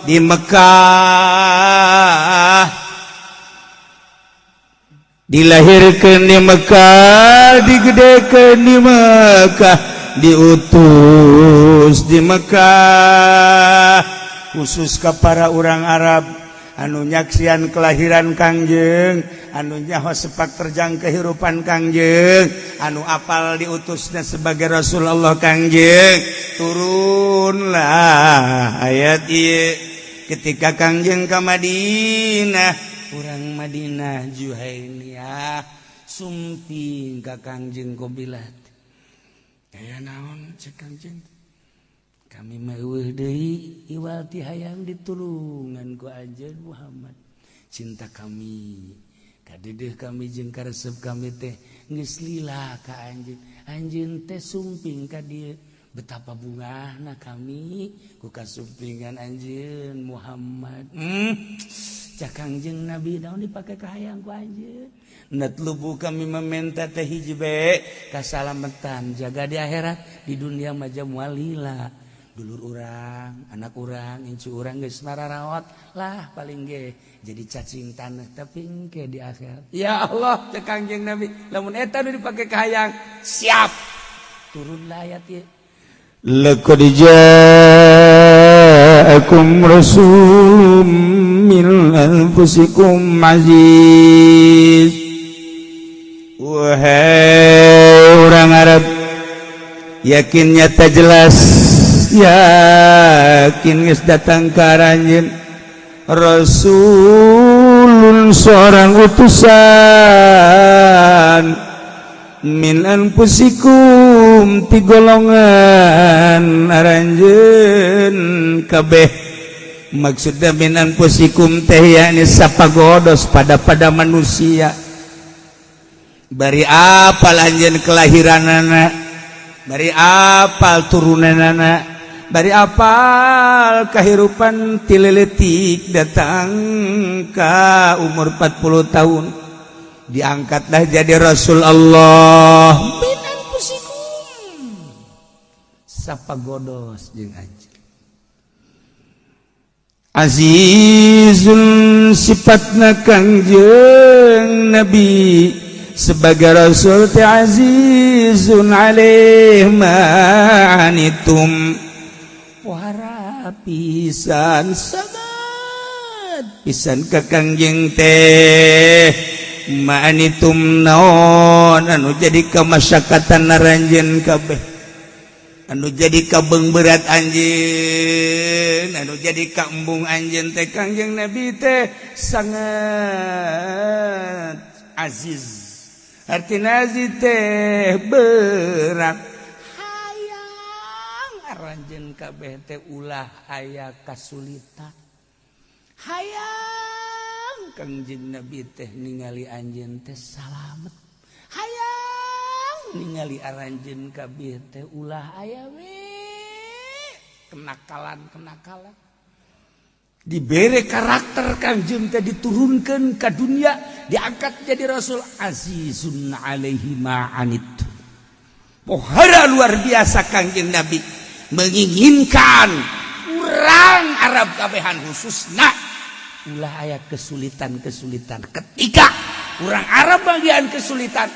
di Mekah, dilahirkan di Mekah, digedekeun di Mekah, diutus di Mekah, khusus ke para orang Arab anu nyaksian kelahiran Kangjeng, anu nyaho sepak terjang kehidupan Kangjeng, anu apal diutusnya sebagai Rasulullah Kangjeng. Turunlah ayat ieu ketika Kangjeng ke Madinah. Urang Madinah Juhainiyah sumping ka Kangjeng Qobilah. Aya naon cek Kangjeng? Kami mah eueuh deui iwal ti hayang ditulungan ku anjeun Muhammad. Cinta kami kadedeuh kami jeung karesep kami teh geus lila ka anjeun. Anjeun teh sumping ka dieu, betapa bungahna kami ku kasumpingan anjeun Muhammad. Cak Kangjeng Nabi, naon dipake kahayang ku anjeun? Natlubu kami meminta teh hiji be kasalamatan jaga di akhirat, di dunia mah moal lila. Dulur urang, anak urang, incu urang geus mararawat lah, paling ge jadi cacing tanah, tapi engke di akhirat. Ya Allah, cek Kangjeng Nabi, lamun eta nu dipake kahayang siap. Turunlah ayat ieu. Laqad ja'akum rasulun min anfusikum aziz. Wahai orang Arab, yakin nyata jelas yakin geus datang ka aranjeun rasulun seorang utusan min anfusikum ti golongan aranjeun kabeh. Maksudna min anfusikum teh yakni sapagodos pada pada manusia, bari apal anjeun kelahiranana, bari apal turunanana, bari apal kahirupan ti leletik datang ka umur 40 tahun diangkatlah jadi Rasul Allah. Min anfusikum sapagodos jeung anjeun. Azizun sifatna Kangjeng Nabi sebagai Rasul teh azizun alaih ma anitum, pohara pisan, sangat pisan ka Kangjeng teh ma anitum naon anu jadi kamasyakatan aranjeun kabeh, anu jadi kabeng berat anjeun, anu jadi kaembung anjeun teh Kangjeng Nabi teh sangat aziz. Artina aziz teh berat, hayang aranjeun kabeh teh ulah aya kasulitan, hayang Kangjeng Nabi teh ningali anjeun teh salamet, hayang ningali aranjeun kabeh teh ulah aya we kenakalan-kenakalan. Dibere karakter Kangjeng teh diturunkan ke dunia, diangkat jadi rasul, azizun alaihi ma'anit, pohara luar biasa Kangjeng Nabi menginginkan urang Arab kabehan khususna ulah aya kesulitan-kesulitan. Ketika orang Arab bagian kesulitan,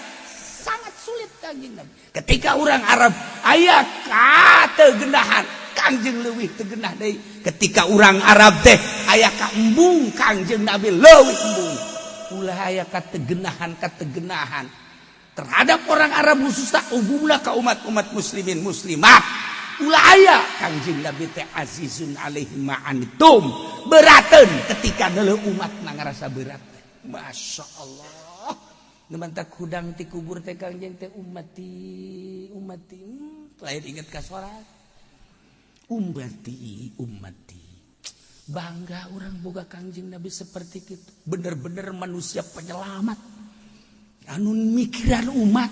sangat sulit Kangjeng Nabi. Ketika orang Arab aya kategenahan, Kangjeng leuwih tegenah deui. Ketika orang Arab teh aya kaembung, Kangjeng Nabi leuwih embung. Ulah aya kategenahan kategenahan terhadap orang Arab khususnya, umumna ka umat-umat muslimin muslimah ulah aya. Kangjeng Nabi teh azizun alaihi ma'anitum, beraten ketika neuleuh umat na ngarasa berat. Masya Allah, nu mantak hudang ti kubur teh Kangjeng teh ummati ummati. Lain inget ka salat, ummati ummati. Bangga urang boga Kangjeng Nabi seperti itu, bener-bener manusia penyelamat anu mikiran umat.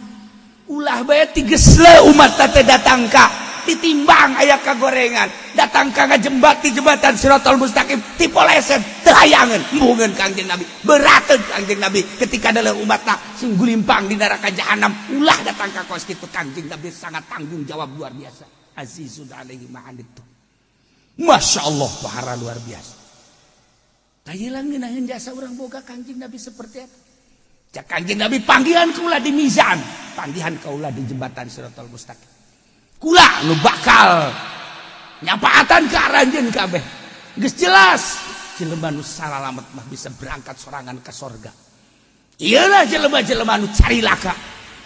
Ulah bae tigesle umat teh datang ka ditimbang aya kagorengan, datang ka ngajembat di jembatan Siratal Mustaqim, tipoleset teu hayangeun embungeun Kangjeng Nabi, berateun Kangjeng Nabi ketika dalam umatna sing gulimpang di neraka jahanam. Ulah datang ka kos kitu. Kangjeng Nabi sangat tanggung jawab luar biasa. Azizun alaihi ma anittum. Masya Allah, pahara luar biasa. Tayilang ngeunaheun jasa urang boga Kangjeng Nabi seperti itu. Cak Kangjeng Nabi, panggihan kula di mizan, panggihan kaula di jembatan Siratal Mustaqim. Kula nu bakal nyapaatan ke aranjeun kabeh. Geus jelas jelema nu salalamet mah bisa berangkat sorangan ke sorga. Iyalah, jelema-jelema nu cari laka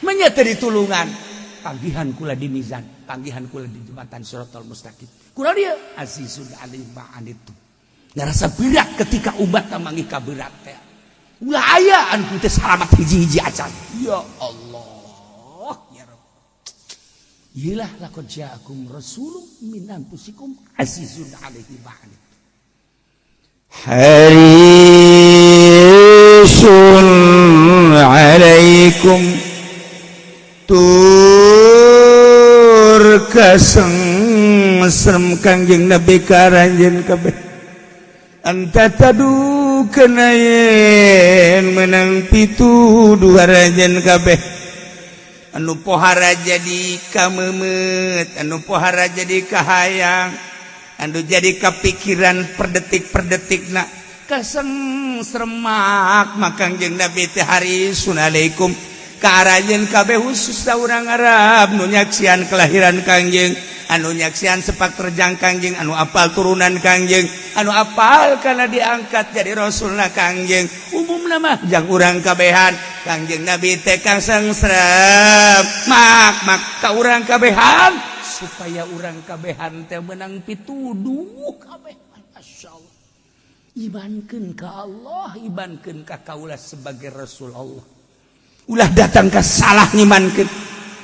menya teu ditulungan. Panggihan kula di mizan, panggihan kula di jembatan Siratal Mustaqim. Kula dia azizun alaihi ma anittum. Ngerasa berat ketika umat manggih ka berat teh. Ulah aya anu teu salamat hiji-hiji acan. Ya Allah, ya Rabb. Iyalah, laqad ja'akum rasulun min anfusikum azizun alaihi ma anittum. Harisun alaikum, tur kasengsem Kangjeng Nabi ka aranjeun kabeh, an tahtadu, kana yen menang pituduh aranjeun kabeh. Anu pohara jadi kamemet, anu pohara jadi kahayang, anu jadi kepikiran per detik per detik nak kaseng serem. Maka Kangjeng Nabi teh harisun alaikum ka aranjeun kabeh, khusus urang Arab nu nyaksian kelahiran Kangjeng, anu nyaksian sepak terjang Kangjeng, anu apal turunan Kangjeng, anu apal karena diangkat jadi rasulna Kangjeng. Umum nama jang urang kabehan, Kangjeng Nabi teh kasengsrem mak mak ka urang kabehan supaya urang kabehan teh menang pituduh kabeh. Masya Allah, imankeun ka Allah, imankeun ka kaula sebagai Rasul Allah. Ulah datang ke salah ngimankeun.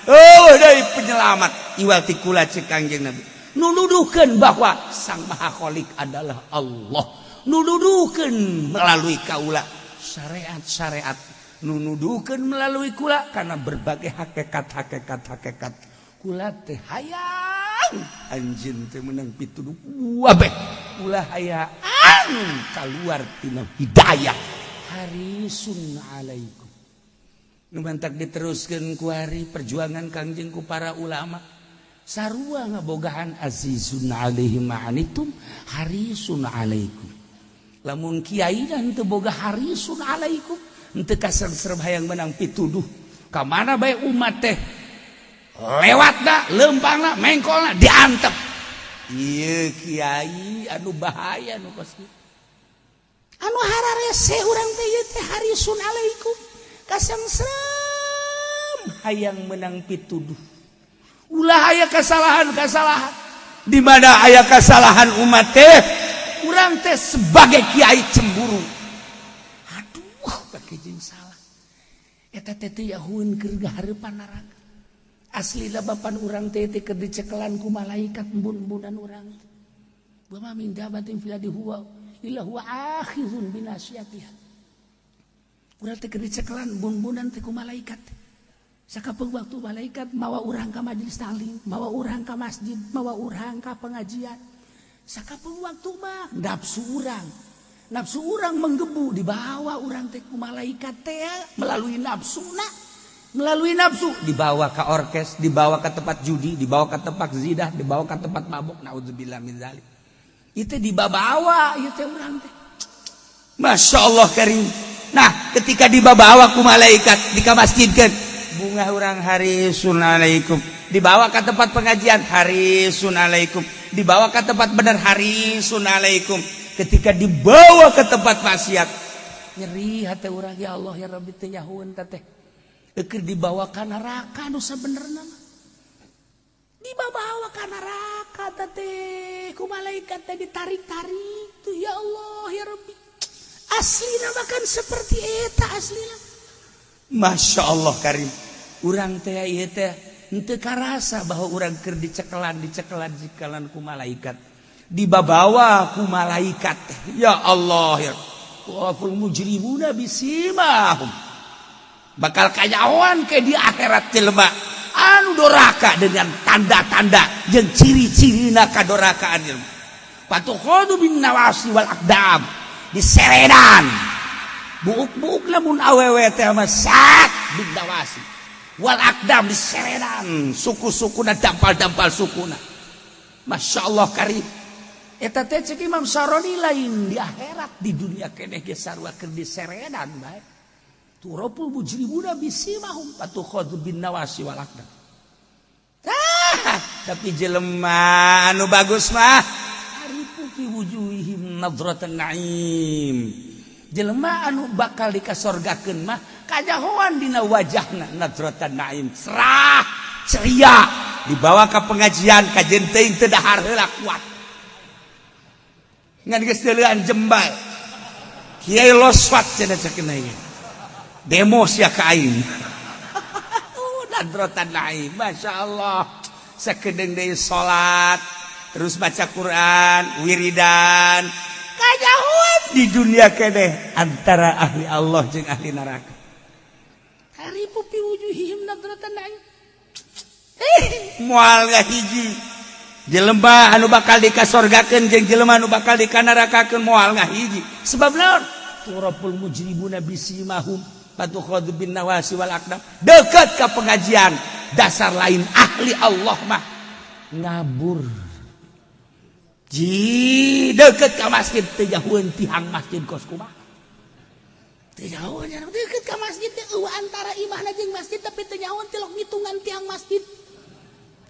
Oh, dari penyelamat iwal ti kula, cek Kangjeng Nabi, nuduhkeun bahwa Sang Maha Khalik adalah Allah, nuduhkeun melalui kaula syariat-syariat, nuduhkeun melalui kula karena berbagai hakikat hakikat hakikat. Kula teh hayang anjeun teh menang pituduh kabeh, ulah hayang keluar tina hidayah. Harisun alaikum. Nu mantak diteruskeun kuari perjuangan Kangjeng ku para ulama sarua ngabogaan azizun alaihi ma anittum harisun alaikum. Lamun kiai dan teu boga harisun alaikum, henteu kasengsrem hayang menang pituduh, ka mana bae umat teh lewatna, lempangna, mengkolna diantep. Ieu kiai anu bahaya nu kos kitu. Anu hararese urang teh ieu teh harisun alaikum, kasengsrem hayang menang pituduh. Ulah aya kesalahan-kesalahan. Di mana aya kesalahan umat teh, urang teh sebagai kiai cemburu, aduh, pakai jeung salah eta teh teu yahueun keur hareupan neraka. Aslina bapan urang teh teh keur dicekelan ku malaikat embun-embunan urang teh. Wa ma min dabatin fil ardi huwa illa huwa akhizun binasiyatiha. Urang teh keur dicekelan embun-embunan teh ku malaikat. Sakapeung waktu malaikat mawa urang ka majelis taklim, mawa urang ka masjid, mawa urang ka pengajian. Sakapeung waktu mah nafsu urang, nafsu urang menggebu, dibawa urang teh ku malaikat teh melalui nafsu na, melalui nafsu dibawa ke orkes, dibawa ke tempat judi, dibawa ke tempat zina, dibawa ke tempat mabuk. Naudzubillah min zalik. Itu dibawa ieu teh urang teh. Masya Allah karim. Nah, ketika dibawa ku malaikat di masjid kan bunga urang, harisun alaikum. Dibawa ke tempat pengajian, harisun alaikum. Dibawa ke tempat benar, harisun alaikum. Ketika dibawa ke tempat maksiat, nyeri hati urang, ya Allah ya Rabbi, teh nyahueun teh keur dibawa ka neraka. Nu sabenerna mah dibawa ka neraka teh ku malaikat teh ditarik-tarik tuh. Ya Allah ya Rabbi, aslina bahkan seperti eta aslina. Masya Allah karim. Urang teh ieu teh henteu karasa bahwa urang keur dicekelan, dicekelan, dicekelan ku malaikat. Dibabawa ku malaikat. Ya Allah, ya waful mujrimuna bisimahum. Bakal kanyahoan ke di akhirat jelema anu doraka dengan tanda-tanda jeung ciri-cirina kadorakaan jelema. Fatukhadzu bin nawasi wal aqdam, diseredan buuk-buuk lamun awewe teh mah sak bin nawasi wal aqdam, diseredan suku-sukuna, dampal-dampal sukuna. Masya Allah karim. Eta teh cek Imam Syaroni lain di akhirat, di dunia keneh ge sarua keur diseredan bae. Tu'raful mujrimuna bisimahum fatukhadzu bin nawasi wal aqdam. Tah, tapi jelema anu bagus mah ta'rifu fi wujuhihim nadratan na'im. Jelema anu bakal dikasorgakeun mah kanyahoan dina wajahna nadratan na'im, cerah, ceria, dibawa ke pengajian kajen teuing teu dahar heula kuat. Ngan geus deuleuan jembal. Kiai loswat cenah cek ieu. Demo sia ka aing. Nadratan na'im, Masya Allah. Sakedeung deui salat, terus baca Quran, wiridan. Kanyahoan di dunia keneh antara ahli Allah jeung ahli neraka. Ta'rifu fi wujuhihim nadratan na'im. Moal ngahiji jelema anu bakal dikasorgakeun jeung jelema anu bakal dikanarakakeun, moal ngahiji. Sebab naon? Tu'raful mujrimuna bisimahum fatukhadzu bin nawasi wal aqdam. Deket ke pengajian, dasar lain ahli Allah mah ngabur. Ji deket ke masjid teu jauheun tihang masjid kos kumaha. Teu jauheun nya deket ka masjid teh, eueuh antara imahna jeung masjid, tapi teu nyahoeun tilok ngitungan tiang masjid.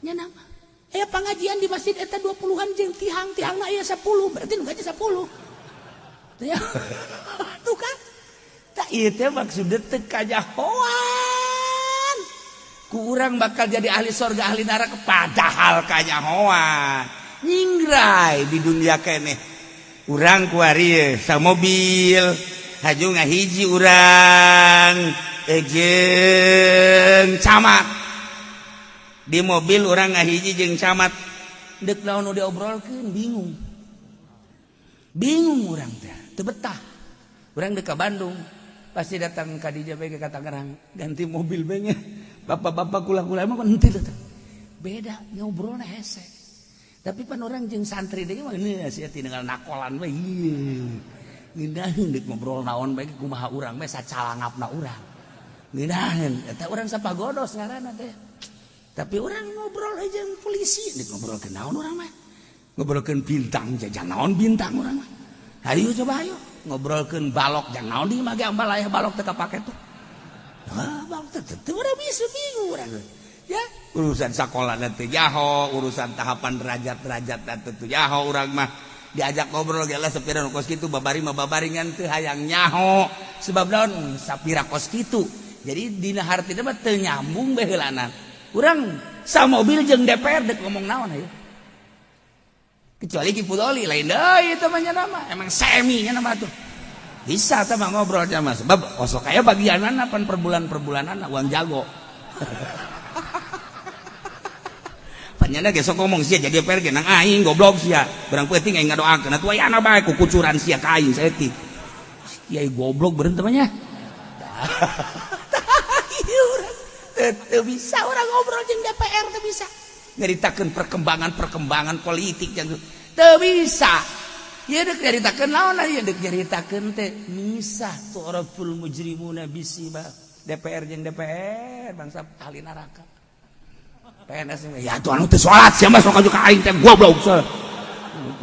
Nya nama. Aya pengajian di masjid eta 20-an jeung tihang, tihangna aya 10, berarti nu gaji 10. Teu tuh kan. Tak ieu teh maksudna teu kanyahoan. Ku urang bakal jadi ahli sorga, ahli neraka, padahal kanyahoan. Nyingrai di dunia keneh. Urang kuari sa mobil haju ngahiji urang jeung camat. Di mobil urang ngahiji jeung camat, dek naon nu diobrolkeun, bingung. Bingung urang teh, teu betah. Urang dek ka Bandung, pasti datang ka dieu bae ke Tangerang, ganti mobil bae nya. Bapak-bapak kula-kula emang kan henteu datang. Beda ngobrolna hese. Tapi pan urang jeung santri deui mah ini sia tinggal nakolan we. Ieu. Ngeunaheun deuk ngobrol naon bae, kumaha urang bae sacalangapna urang. Ngeunaheun eta urang sapagodos ngaranna teh. Tapi urang ngobrol aja jeung polisi, deuk ngobrolkeun naon urang mah? Ngobrolkeun bintang, jajan naon bintang urang mah? Ayo coba, ayo ngobrolkeun balok, jangan naon di mah ge ambal aya balok teu kapake tuh. Ah, balok teh teu urang bisa, bingung urang. Ya, urusan sekolah teu jaho, urusan tahapan derajat-derajat teu jaho urang mah. Diajak ngobrol ge lah sapira nu kos kitu, babari mah babari ngan teu hayang nyaho. Sebab naon? Sapira kos kitu. Jadi dina hartina mah teu nyambung bae heulanan. Urang sa mobil jeung DPR dek ngomong naon ayo. Kecuali Ki Fudoli lain deui itu mah nya nama. Emang semi nya nama tuh. Bisa teh mah ngobrol sama sebab osok aya bagianana pan per bulan per bulanan uang jago. Panyana ge sok ngomong sia jadi DPR ge nang aing goblok sia. Barang peuting aing ngadoakeun atuh aya bae ku kucuran sia ka aing saeutik. Kiai goblok beureum teh mah nya. Teu bisa urang ngobrol jeung DPR, teu bisa. Nyaritakeun perkembangan-perkembangan politik jeung teu bisa. Ieu deuk nyaritakeun naon ieu, deuk nyaritakeun teh misah tu'raful mujrimuna bisima. DPR jeung DPR bangsa ahli neraka. PNS ya tuh anu teu salat sia mah sok ka aing teh goblok.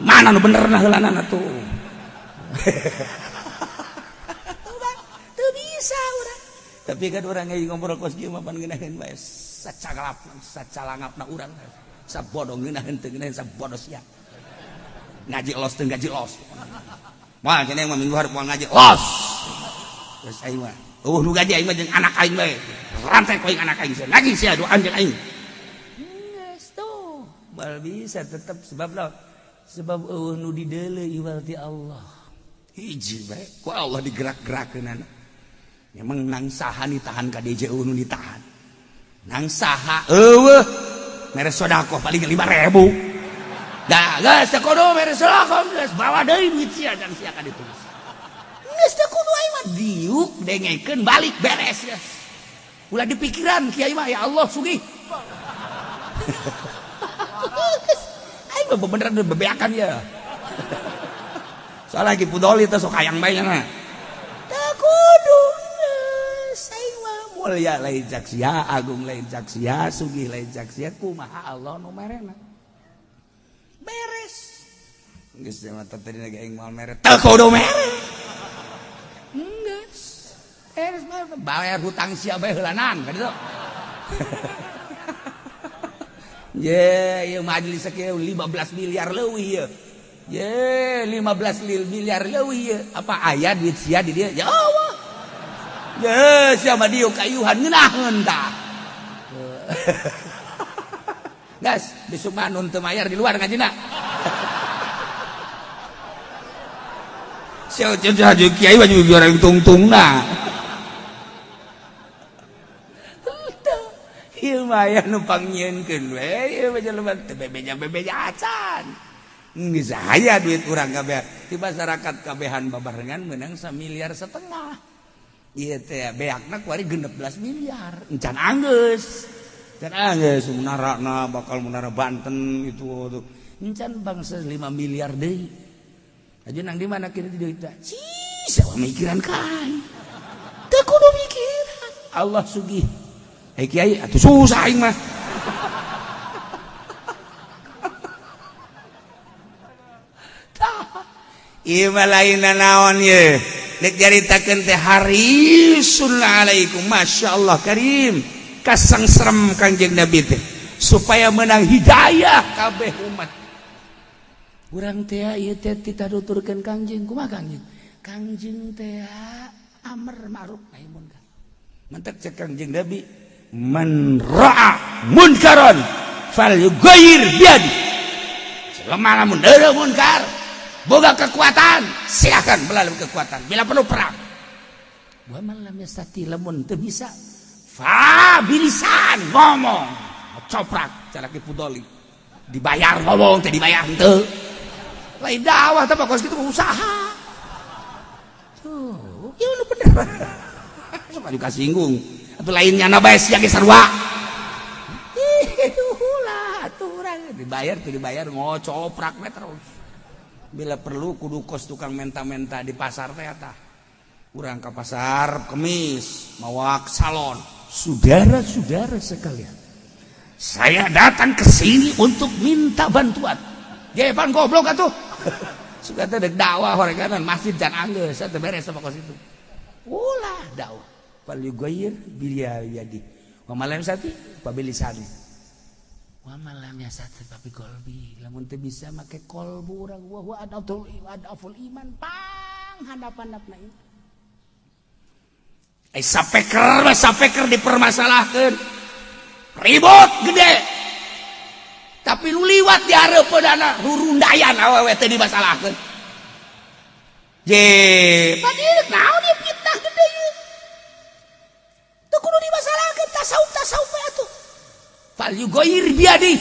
Mana nu bener nah heulanana tuh. Teu bisa urang. Tapi kan urang ge ngobrol kos kieu mah pan ngeunaheun bae sacagalap sacalangapna urang. Sabodo ngeunaheun teu ngeunaheun sabodo sia. Ngaji los teu ngaji los. Moal cenah mah minggu hareup moal ngaji los. Geus aing mah eueuh nu gaji aing mah jeung anak aing bae. Rantai ku aing anak aing sia. Ngaji sia doan jeung aing. Geus tuh. Moal bisa tetep sebab naon? Sebab eueuh nu dideuleu iwal ti Allah. Hiji bae ku Allah digerak-gerakeunana. Memang nang saha ditahan ka DJ eueuh nu ditahan. Nang saha eueuh mere sedekah paling 5.000. Dah geus teu kudu mere selakom geus bawa deui duit sia jang sia ka ditu. Geus teu kudu aing mah diuk dengekeun balik beres geus. Ulah dipikiran kiai mah ya Allah sugih. Aing mah beneran bebeakan ya. Soalnya lagi pudoli teh sok hayang bae nya. Teu kudu geus aing mah mulia lain cak sia, agung lain cak sia, sugih lain cak sia, kumaha Allah nu merena. Beres. Geus mah tadi lagi aing moal mere. Teu kudu mere. Geus. Beres mah bayar hutang sia bae heulanan ka ditu. Ye, ieu majelis sakieu 15 miliar leuwih ieu. Ye, 15 miliar leuwih ieu. Apa aya duit sia di dieu? Ya Allah. Ye, sia mah dieu kayuhan ngeunaheun tah. Gas, besok mah nun teu mayar di luar ngajina. Sia haji kiai baju goreng tungtungna. Ieu mah aya nu pangnyieunkeun we, ieu mah jelema teu bebeja-bebeja acan. Geus aya duit urang kabeh. Di masyarakat kabehan babarengan meunang 1,5 miliar. Ieu teh beakna kuari 16 miliar. Encan anggeus. Encan anggeus munarana bakal munara Banten itu tuh. Encan bangsa 5 miliar deui. Aja nang di mana kini duit teh? Cih, sawa mikiran ka aing. Teu kudu mikiran. Allah sugih. Eh kiai atuh susah aing mah. Tah, ieu mah lain naon ye. Nek caritakeun teh harisun alaikum masyaallah karim. Kasangserem Kangjeng Nabi teh supaya menang hidayah kabeh umat. Urang teh ieu teh titaduturkeun Kangjeng kumaha Kangjeng? Kangjeng teh amar ma'ruf nahi munkar. Mantak cek Kangjeng Nabi man ra'a munkaran falyughayyir biyadi. Selama lamun deuleu munkar boga kekuatan silakan melalui kekuatan bila perlu perang. Wa man lam yastati lamun teu bisa fa bilisan ngomong coprak cara ki pudoli dibayar ngomong teh dibayar henteu lain dakwah teh kos kitu usaha. Tuh, ieu nu bener. Sok anu kasinggung. Atau lainnya na bae sia ge sarua. Ih, ulah atuh urang dibayar tuh dibayar ngocoprak we terus. Bila perlu kudu kos tukang menta-menta di pasar teh eta. Urang ka pasar Kemis mawak salon. Saudara-saudara sekalian, saya datang ke sini untuk minta bantuan. Jepan goblok atuh. Suka teh dek dakwah horeganan masjid can anggeus teh beres sama kos itu. Ulah dakwah. Fal yughayyir biyadi. Wa ma lam yastati fa bilisani. Wa ma lam yastati fa bi qalbi. Lamun teu bisa make qalbu urang wa huwa adaful iman pang handap-handapna ieu. Ai sapeker sapeker dipermasalahkeun. Ribut gede. Tapi lu liwat di hareupeunana rurundayan awewe teh dimasalahkeun. Je, padahal naon ieu fitnah gede ieu. Teu kudu dimasalahkeun tasawuf tasawuf we atuh. Fal yughayyir biyadi.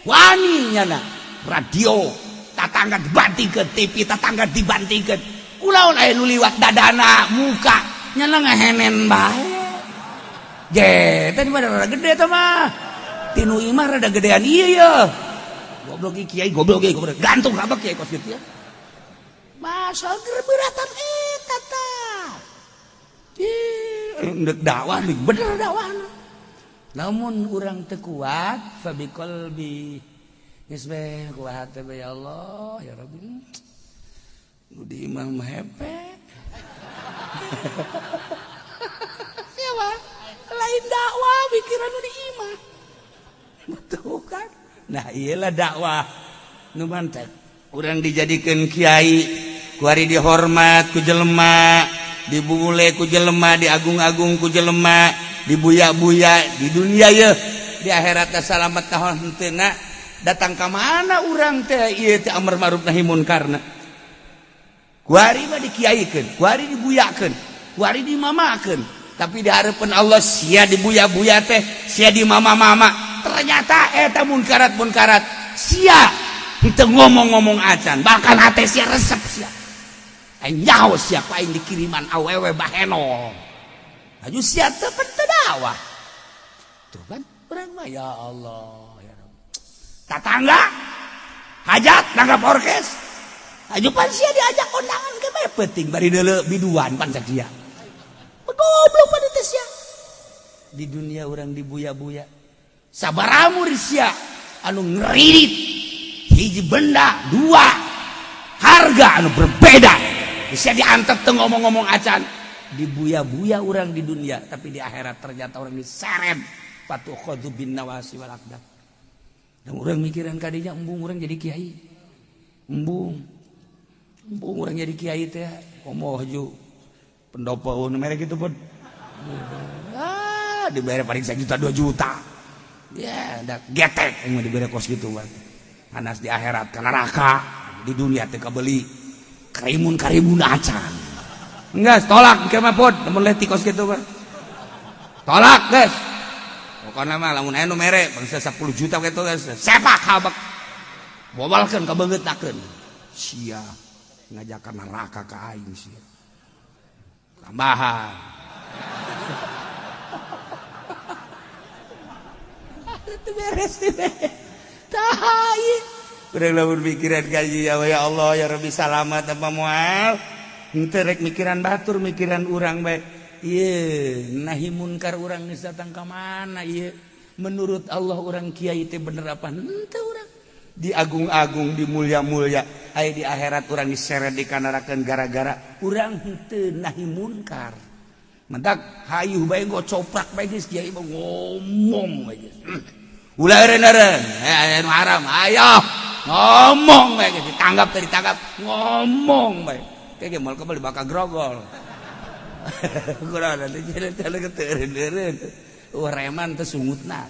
Wani nyana radio tatangga dibantingkeun, TV tatangga dibantingkeun. Kulaon aya nu liwat dadana muka nyana ngahenen bae. Je, teh mah rada gede teh mah. Tinu imah rada gedean ieu ye. Goblok ieu kiai goblok ieu goblok. Gantung kabeh kiai kos kitu ya. Masa beratan eta tah. Ih, ndek dakwah nih bener dakwahna. Namun urang teu kuat fa biqalbi. Geus we kuat teh ya Allah ya Rabbi. Nu di imah mah hepe. Siapa? Lain dakwah pikiran nu di imah. Betul kan? Nah iyalah dakwah nu mantek. Urang dijadikeun kiai, kuari dihormat ku jelema, dibule ku jelema, diagung-agung ku jelema, dibuya-buya di dunia ye, di akhirat teh salamet tahun henteuna. Datang ka mana urang teh ieu teh amar ma'ruf nahi munkarna. Kuari mah dikiaikeun, kuari dibuyakeun, kuari dimamakeun. Tapi di hareupeun Allah sia dibuya-buya teh, sia dimama-mama. Ternyata eta munkarat-munkarat sia Henteu ngomong-ngomong acan, bahkan hate sia resep sia. Aing nyaho sia ku aing dikiriman awewe baheno. Aju sia teu dakwah. Tuh kan urang mah ya Allah ya Rabb. Tatangga hajat nanggap orkes. Aju pan sia diajak kondangan ke bae penting bari deuleu biduan pan sia. Goblok pada teh sia. Di dunia orang dibuya-buya. Sabaramu sia anu ngeridit hiji benda dua harga anu berbeda. Bisa diantep teu ngomong-ngomong acan. Dibuya-buya orang di dunia, tapi di akhirat ternyata orang diseret fatukhadzu bin nawasi wal aqdam. Dan orang mikiran kadinya embung orang jadi kiai. Embung. Embung orang jadi kiai teh komo haju pendopo nu mere kitu pun. Ah, dibayar paling 1 juta 2 juta. Ya, da getek yang diberi kos gitu bang. Panas di akhirat ke neraka, di dunia teh kabeli karimun-karimun acan. Enggak, tolak ke mah pod, lamun leutik kos kitu mah. Tolak, guys. Pokokna mah lamun aya nu mere bangsa 10 juta kitu guys. Sepak habek. Bobalkeun ka beungeutakeun. Sia ngajakan neraka ka aing sia. Tambahan. Itu beres teh. Tah ieu. Urang lamun mikiran gaji ya Allah ya Rabbi salamat apa moal. Henteu rek mikiran batur mikiran urang bae. Ieu nahi munkar urang geus datang ka mana ieu? Menurut Allah urang kiai teh bener apa henteu urang? Diagung-agung, dimulia-mulia. Aya di akhirat urang diseret dikanarakeun gara-gara urang henteu nahi munkar. Mentak hayuh bae ngocoprak bae geus kiai mah ngomong bae geus. Ulah eureun-eureun, aya nu haram, ayo ngomong bae geus ditanggap teh ditangkap, ngomong bae. Kayak moal kebal bakal grogol. Kurang nanti jalan-jalan ke eureun-eureun. Wah reman teh sungutna.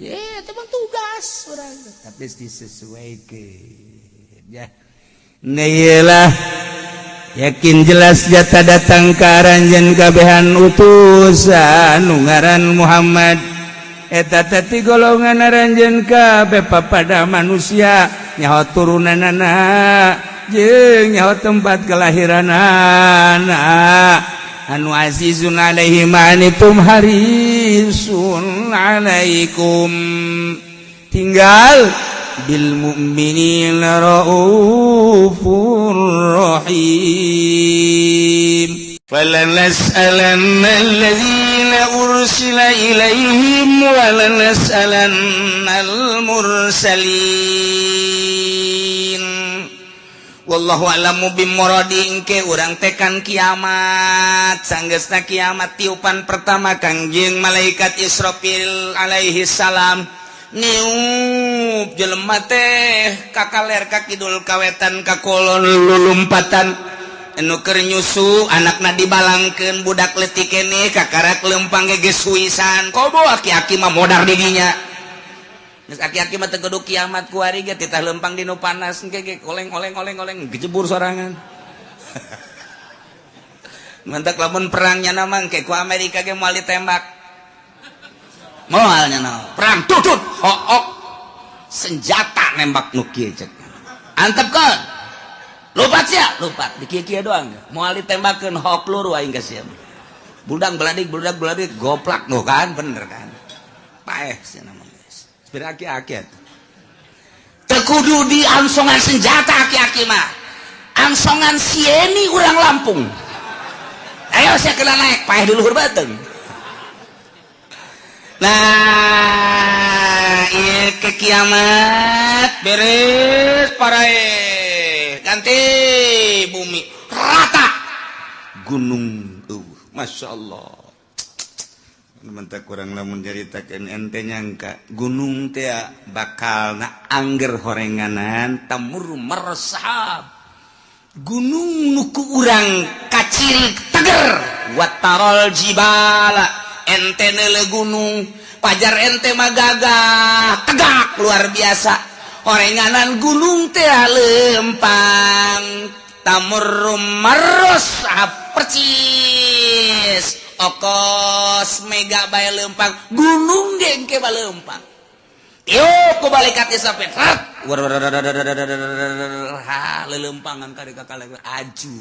Ye, itu mah tugas urang. Tapi disesuaikan ya. Nah iyalah yakin jelas jata datang ka aranjeun kabehan utusan nu ngaran Muhammad. Eta teh ti golongan aranjeun kabeh papada manusia nyaho turunanana jeung nyaho tempat kelahiranana anu azizun alaihi ma anitum harisun alaikum tinggal bil mu'minina raufur rahim. Falanas'alanna alladzina ursila ilaihim wa lanas'alannal mursalin. Wallahu a'lamu bimuradi. Engke urang tekan kiamat, sanggeusna kiamat tiupan pertama Kangjeng malaikat Israfil alaihi salam niup jelema teh kakaler ka kidul kawetan ka kolon lulumpatan anu keur nyusu anakna dibalangkeun budak leutik keneh kakarak lempang ge geus huisan komo aki-aki mah modar didinya geus aki-aki mah teu kudu kiamat kuari ge titah lempang di nu panas engke ge oleng-oleng oleng-oleng gejebur sorangan. Mentak lamun perangnya nama engke ku Amerika ge moal ditembak moal nya naon perang tutut hook senjata nembak nu kieu cek antepkeun lupat sia lupat di kieu-kieu doang moal ditembakeun hook peluru aing ka sia budang beladik budak beladik goplak nu kan bener kan paeh sia nama geus sepira aki-aki atuh teu kudu diangsongan senjata aki-aki mah angsongan sieni urang Lampung ayo sia kena naik paeh di luhur beuteung. Nah ieu ke kiamat beres paraeh ganti bumi rata gunung Masya Allah. Mentak kurang lamun nyaritakeun ente nyangka gunung teh bakal na angger horenganan tamur mersahab gunung nu ku urang kacirik teger watarol jibala ente neule gunung pajar ente mah gagah tegak luar biasa horenganan gunung teh lempang tamur marus percis okos mega bae lempang gunung ge engke balempang Tiup ku malaikat Israfil. Ha leuleumpangan ka ka aju.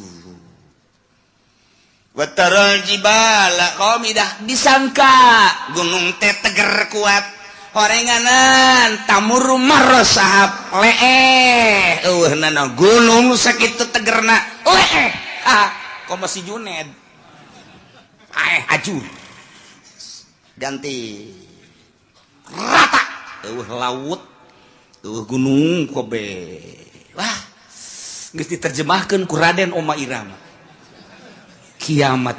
Wataral jibala qamidah disangka gunung teh teger kuat horenganan tamur marra sahab leeh eueuh nana gunung sakitu tegerna leeh ah komo si Juned aeh aju ganti rata eueuh laut eueuh gunung kobe wah geus diterjemahkeun ku Raden Oma Irama kiamat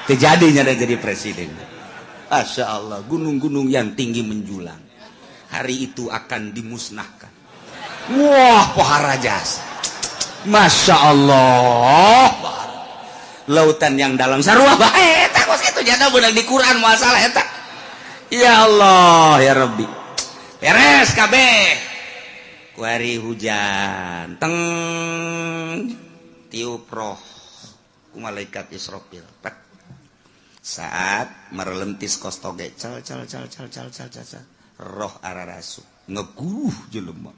terjadinya dan jadi presiden. Masya Allah, gunung-gunung yang tinggi menjulang hari itu akan dimusnahkan. Wah, pohara jasa. Masya Allah, lautan yang dalam sarua bae eta kos kitu jana beunang di Quran masalah eta. Ya Allah, ya Rabbi. Beres kabeh. Kuari hujan teng tiup roh ku malaikat Israfil. Pek. Saat merelentis kos toge cal cal cal cal cal cal cal roh ararasu ngeguruh jelema.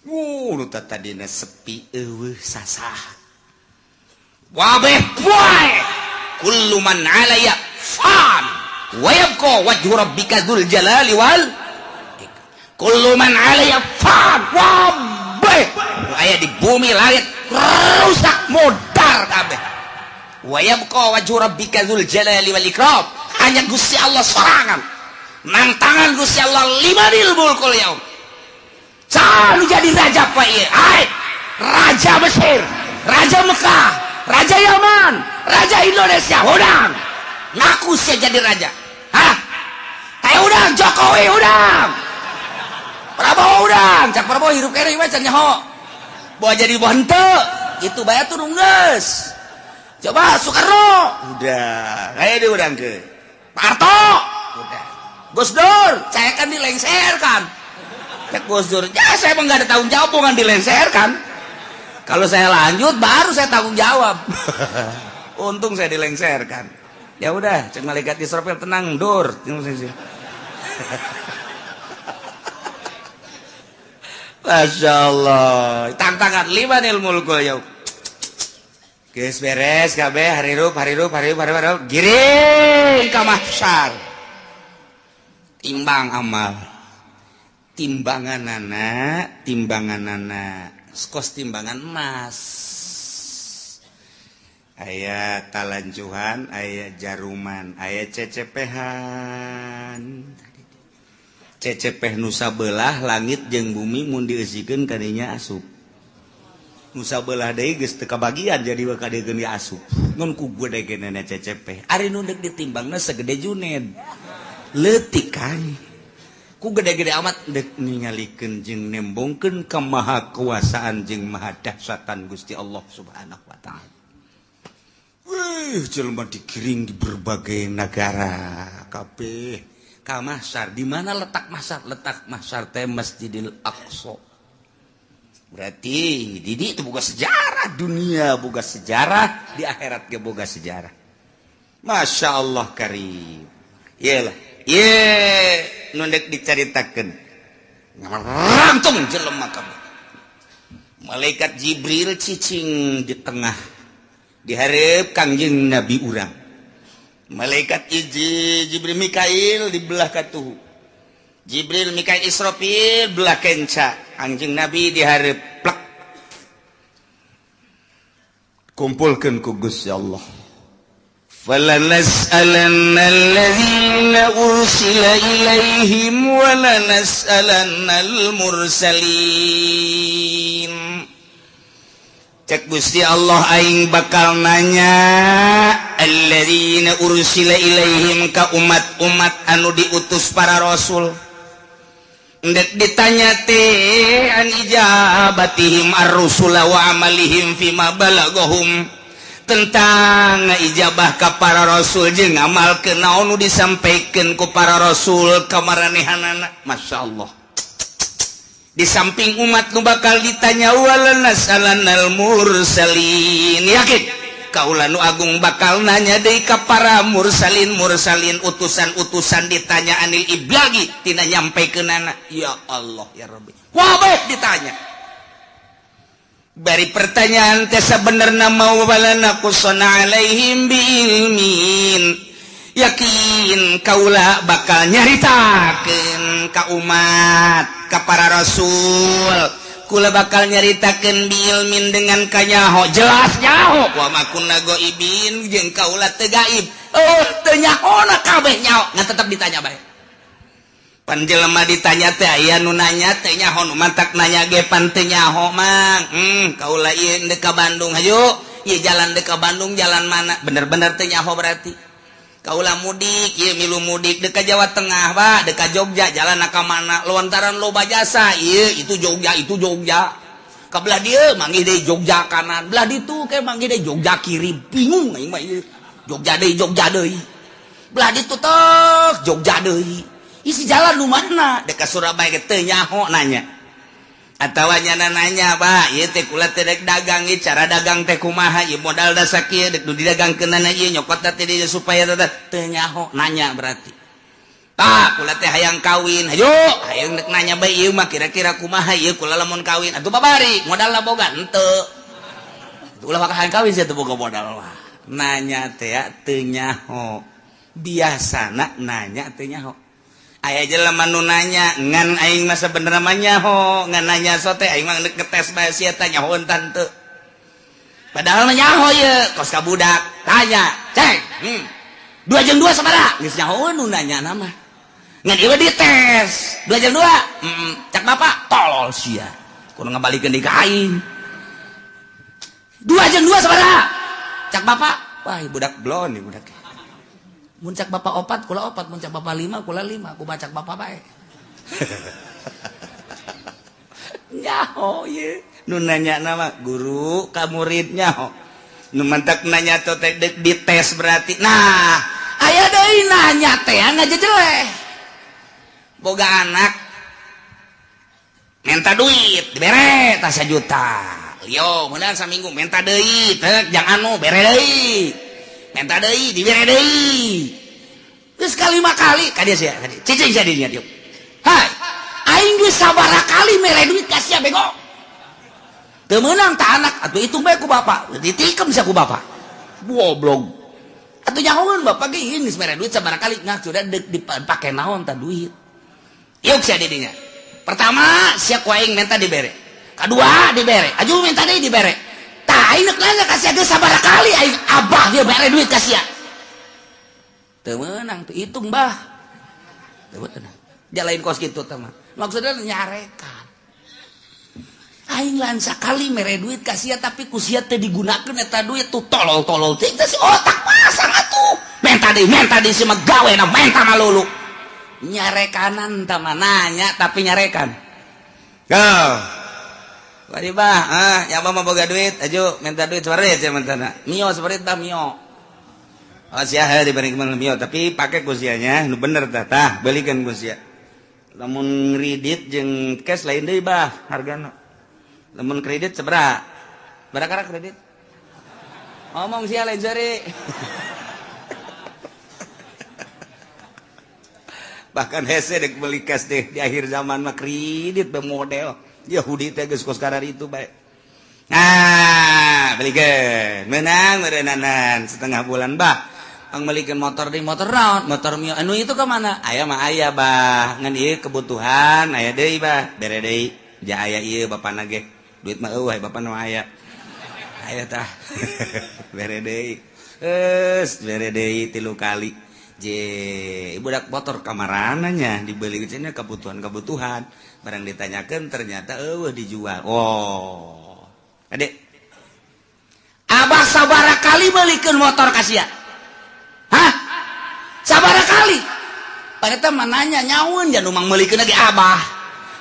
Nu tadina sepi eueuh sasah. Wabeh poe kullu man 'alaya fan wa yabqa wajhu rabbika dzul jalali wal kullu man 'alaya fan. Wabeh aya di bumi langit rusak modar kabeh. Wa yabqa wajhu rabbika dzul jalali wal ikram. Hanya Gusti Allah sorangan nang tangan Gusti Allah limanil mulkul yaum. Sanu jadi raja pak ieu? Ai, raja Mesir, raja Mekah, raja Yaman, raja Indonesia, hudang ngaku sia jadi raja. Hah? Teh udang Jokowi udang. Prabowo udang, cak Prabowo hirup kene mah can nyaho. Bawa jadi bawa henteu, itu bae tuh geus. Coba Soekarno, udah, kayak dia udang ke. Pak Harto, udah. Gus Dur, saya kan dilengserkan. Cek Gus Dur, ya saya emang nggak ada tanggung jawab, bukan dilengserkan. Kalau saya lanjut, baru saya tanggung jawab. Untung saya dilengserkan. Ya udah, cek malaikat Israfil tenang, Dur. Masya Allah, tantangan limanil mulkul yaum. Geus beres kabeh harirup harirup harirup harirup giring ka mahsyar. Timbang amal. Timbanganana, timbanganana kos timbangan emas. Aya talanjuhan, aya jaruman, aya cecepehan. Cecepeh nusa belah langit jeung bumi mun dieusikeun kadinya asup. Nusa belah deui geus teu kabagian jadi kadegeun ge asup. Ngan ku gede-gedena cecepeh. Ari nu deuk ditimbangna segede Juned. Leutik kan. Ku gede-gede amat deuk ningalikeun jeung nembongkeun kemahakuasaan jeung mahadahsyatan Gusti Allah Subhanahu wa taala. Wih, jelema digiring di berbagai negara kabeh. Ka mahsyar, di mana letak mahsyar? Letak mahsyar teh Masjidil Aqsa. Berarti didi itu boga sejarah dunia, boga sejarah di akhirat ge boga sejarah. Masya Allah karim. Iyalah, ye nu deuk dicaritakeun. Ngarangtung jelema kabeh. Malaikat Jibril cicing di tengah di hareup Kangjeng Nabi urang. Malaikat Jibril Mikail di belah katuhu. Jibril Mikail Israfil belah kenca. Anjing Nabi di hareup plek. Kumpulkeun ku Gusti Allah. Falanas'alanna alladzina ursila ilaihim wa lanas'alannal mursalin. Cek Gusti Allah aing bakal nanya alladzina ursila ilaihim ka umat-umat anu diutus para rasul. Ndek ditanya teh an ijabatihim ar-rusula wa amalihim fima balagahum, tentang ijabah ka para rasul jeung ngamalkeun naon nu disampaikeun ku para rasul ka maranehanana. Masya Allah. Di samping umat nu bakal ditanya wala nasalanal mursalin, yakin Kaula nu agung bakal nanya deui ka para mursalin mursalin utusan-utusan ditanya anil iblagi tina nyampekeunana. Ya Allah ya Rabbi, wabeh ditanya bari pertanyaan teh sabenerna mau walana qusana alaihim biilmin, yakin kaula bakal nyaritakeun ka umat, ka para rasul. Kula bakal nyaritakeun biilmin dengan kanyaho, jelas nyaho. Wa ma kunna ghaibin, jeung kaula teu gaib. Oh, teu nyahona kabeh nyaho, ngan tetep ditanya bae. Pan jelema ditanya teh aya nu nanya teh nyaho, nu mantak nanya ge pan teu nyaho, Mang. Kaula ieu deuk ka Bandung, hayu ieu jalan deuk ka Bandung jalan mana? Bener-bener teu nyaho berarti. Kaula mudik ieu, milu mudik deuk ka Jawa Tengah, Pak, deuk ka Jogja, jalan ka mana? Lontaran loba jasa ieu, itu Jogja, itu Jogja. Ka belah dieu manggih deui Jogja kanan, belah ditu ke manggih deui Jogja kiri, bingung aing mah ieu. Jogja deui, Jogja deui. Belah ditu tek Jogja deui. Isi jalan nu mana? Dek ka Surabaya ge teu nyaho nanya. Atawa nyana nanya, Pak, ieu teh kula teh dek dagang ieu, cara dagang teh kumaha ieu, modal da sakieu dek nu didagangkeunana ieu, nyokot teh dieu supaya teh nyaho nanya berarti. Pak, kula teh hayang kawin, hayu, hayang dek nanya bae ieu mah kira-kira kumaha ieu kula lamun kawin. Atuh babari, modalna boga henteu. Ulah maka hayang kawin sia teu boga modal mah. Nanya teh teu nyaho. Biasana nanya teu nyaho. Aya jelema nu nanya ngan aing mah sabenerna mah nyaho, ngan nanya sote aing mah ngetes bae sia teh nyaho tante. Padahal mah nyaho ye, kos ka budak tanya, "Ceng, 2 jeung 2 sabaraha?" Geus nyaho nu nanya nama. Ngan ieu dites, 2 jeung 2. Cak bapak, tolol sia. Kudu ngabalikeun deui ka aing. 2 jeung 2 sabaraha? Cak bapak, wah budak blon nih budak. Mun cak bapak opat, kula opat, mun cak bapak lima, kula lima, ku cak bapak bae. Nyaho ye. Nu nanya nama guru ka murid nyaho. Nu mantak nanya teh dek dites berarti. Nah, aya deui nanya teh ngajejeleh. Boga anak minta duit, dibere tah sajuta. Yo, meunang saminggu minta deui, teh jang anu bere deui. Minta deui, dibere deui. Geus kalima kali ka dia sia, ka dia. Cicing sia dinya dieu. Hai, aing geus sabaraha kali mere duit ka sia bego. Teu meunang ta anak, atuh hitung bae ku bapak. Ditikem sia ku bapak. Goblok. Atuh nyahoeun bapak ge ieu geus mere duit sabaraha kali, ngah sudah deuk dipake naon ta duit. Yuk sia di dinya. Pertama sia ku aing minta dibere. Kadua dibere. Aju minta deui dibere. Tah aing nanya ka sia geus sabaraha kali aing abah dia bere duit ka sia. Teu meunang teu hitung bah. Teu meunang. Dia lain kos kitu teh mah. Maksudnya nyarekan. Aing lain sakali mere duit ka sia tapi ku sia teh digunakeun eta duit tuh tolol-tolol teh si otak pasang atuh. Menta deui si mah gawena menta malulu. Nyarekanan tah mah nanya tapi nyarekan. Go. Wadi bah, ah, ya mah boga duit, aju minta duit separit ya minta. Mio separit bah mio. Oh sia diberi kemana mio, tapi pakai ku sianya, nu bener tah, tah belikan ku sia. Lamun kredit jeung cash lain deui bah hargana. Lamun kredit sabaraha? Berapa kredit? Ngomong sia lain sore. Bahkan hese dek beli cash deh di akhir zaman mah kredit be model. Yahudi teh geus kos karar itu bae. Nah, belikeun. Menang meureunanan setengah bulan bah. Ang melikeun motor deui, motor naon? Motor mio. Anu itu ka mana? Aya mah aya bah. Ngan ieu kebutuhan aya deui bah. Bere deui. Ja aya ieu bapana ge. Duit mah eueuh bapana mah aya. Aya tah. Bere deui. Geus bere deui 3 kali. Je, budak motor kamarananya dibeli cenah kebutuhan-kebutuhan. Barang ditanyakan ternyata eueuh dijual. Oh. Adek. Abah sabaraha kali belikeun motor ka sia? Hah? Sabaraha kali? Paneta mah nanya nyaun jan umang meulikeun lagi abah.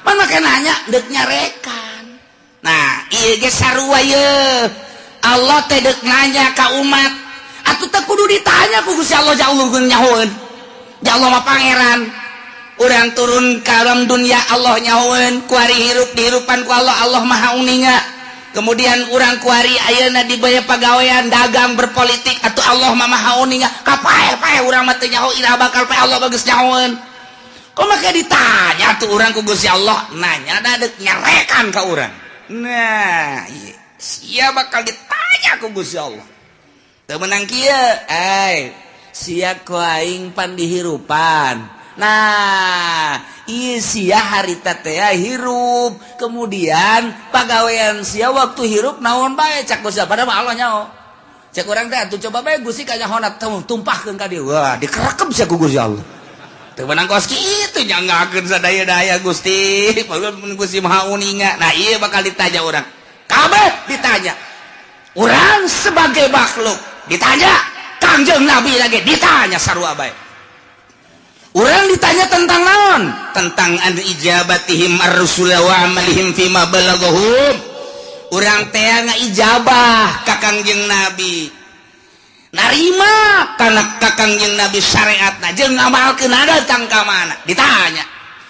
Mana make nanya deuk nyarekan. Nah, ieu ge sarua ye. Allah teh deuk nanya ka umat. Atuh teh kudu ditanya ku Gusti Allah, ja Allah nyahoeun. Ja Allah mah pangeran. Urang turun ka alam dunia Allah nyahoeun, ku ari hirup dihirupan ku Allah, Allah maha uninga. Kemudian urang kuari ayeuna dibayar pagawean, dagang, berpolitik, atau Allah mah Maha Uninga. Kapae pae urang mah teu nyaho iraha bakal pae, Allah bagus nyahoeun. Kok maka ditanya tuh urang ku Gusti Allah, nanya da deuk nyarekan ka urang. Nah, ieu sia bakal ditanya ku Gusti Allah. Teu meunang kieu, ai sia ku aing pan dihirupan. Nah, ieu sia harita teh hirup, kemudian pagawean sia waktu hirup naon bae, cak Gusti, padahal mah Allah nyaho. Cek urang teh atuh coba bae Gusti kanyahona, tumpahkeun ka dieu. Wah, dikerekep sia ku Gusti Allah. Teu meunang kos kitu, nyanggakeun sadaya-daya Gusti, padahal Gusti Maha Uninga. Nah, ieu bakal ditanya urang. Kabeh ditanya. Urang sebagai makhluk ditanya, Kangjeng Nabi lagi ditanya, sarua bae. Urang ditanya tentang naon? Tentang an ijabatihim ar-rusul wa amalihim fima balaghahum. Urang teh ngaijabah ka Kangjeng Nabi. Narima kana ka Kangjeng Nabi syariatna jeung ngamalkeun datang ka mana? Ditanya.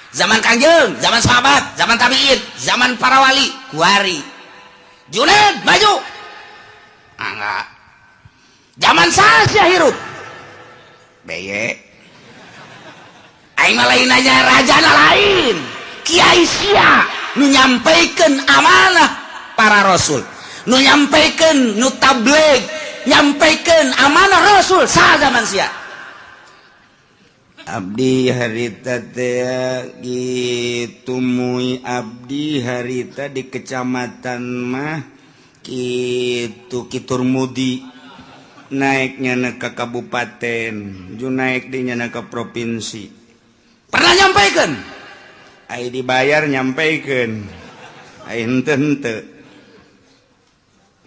Zaman Kangjeng, zaman sahabat, zaman tabiin, zaman para wali, kuari. Junaid maju. Ah, enggak. Zaman saha hirup? Beye. Aing mah lain nanya raja lain, kiai sia nu nyampaikan amanah para rasul, nu nyampaikan, nu tabligh, nyampaikan amanah rasul saha zaman sia? Abdi harita teh gitu, mui abdi harita di kecamatan mah gitu, Kiturmudi, naiknya ke kabupaten ju, naik di nyana ke provinsi. Pernah nyampaikan? Ai dibayar nyampaikan, ai henteu, henteu.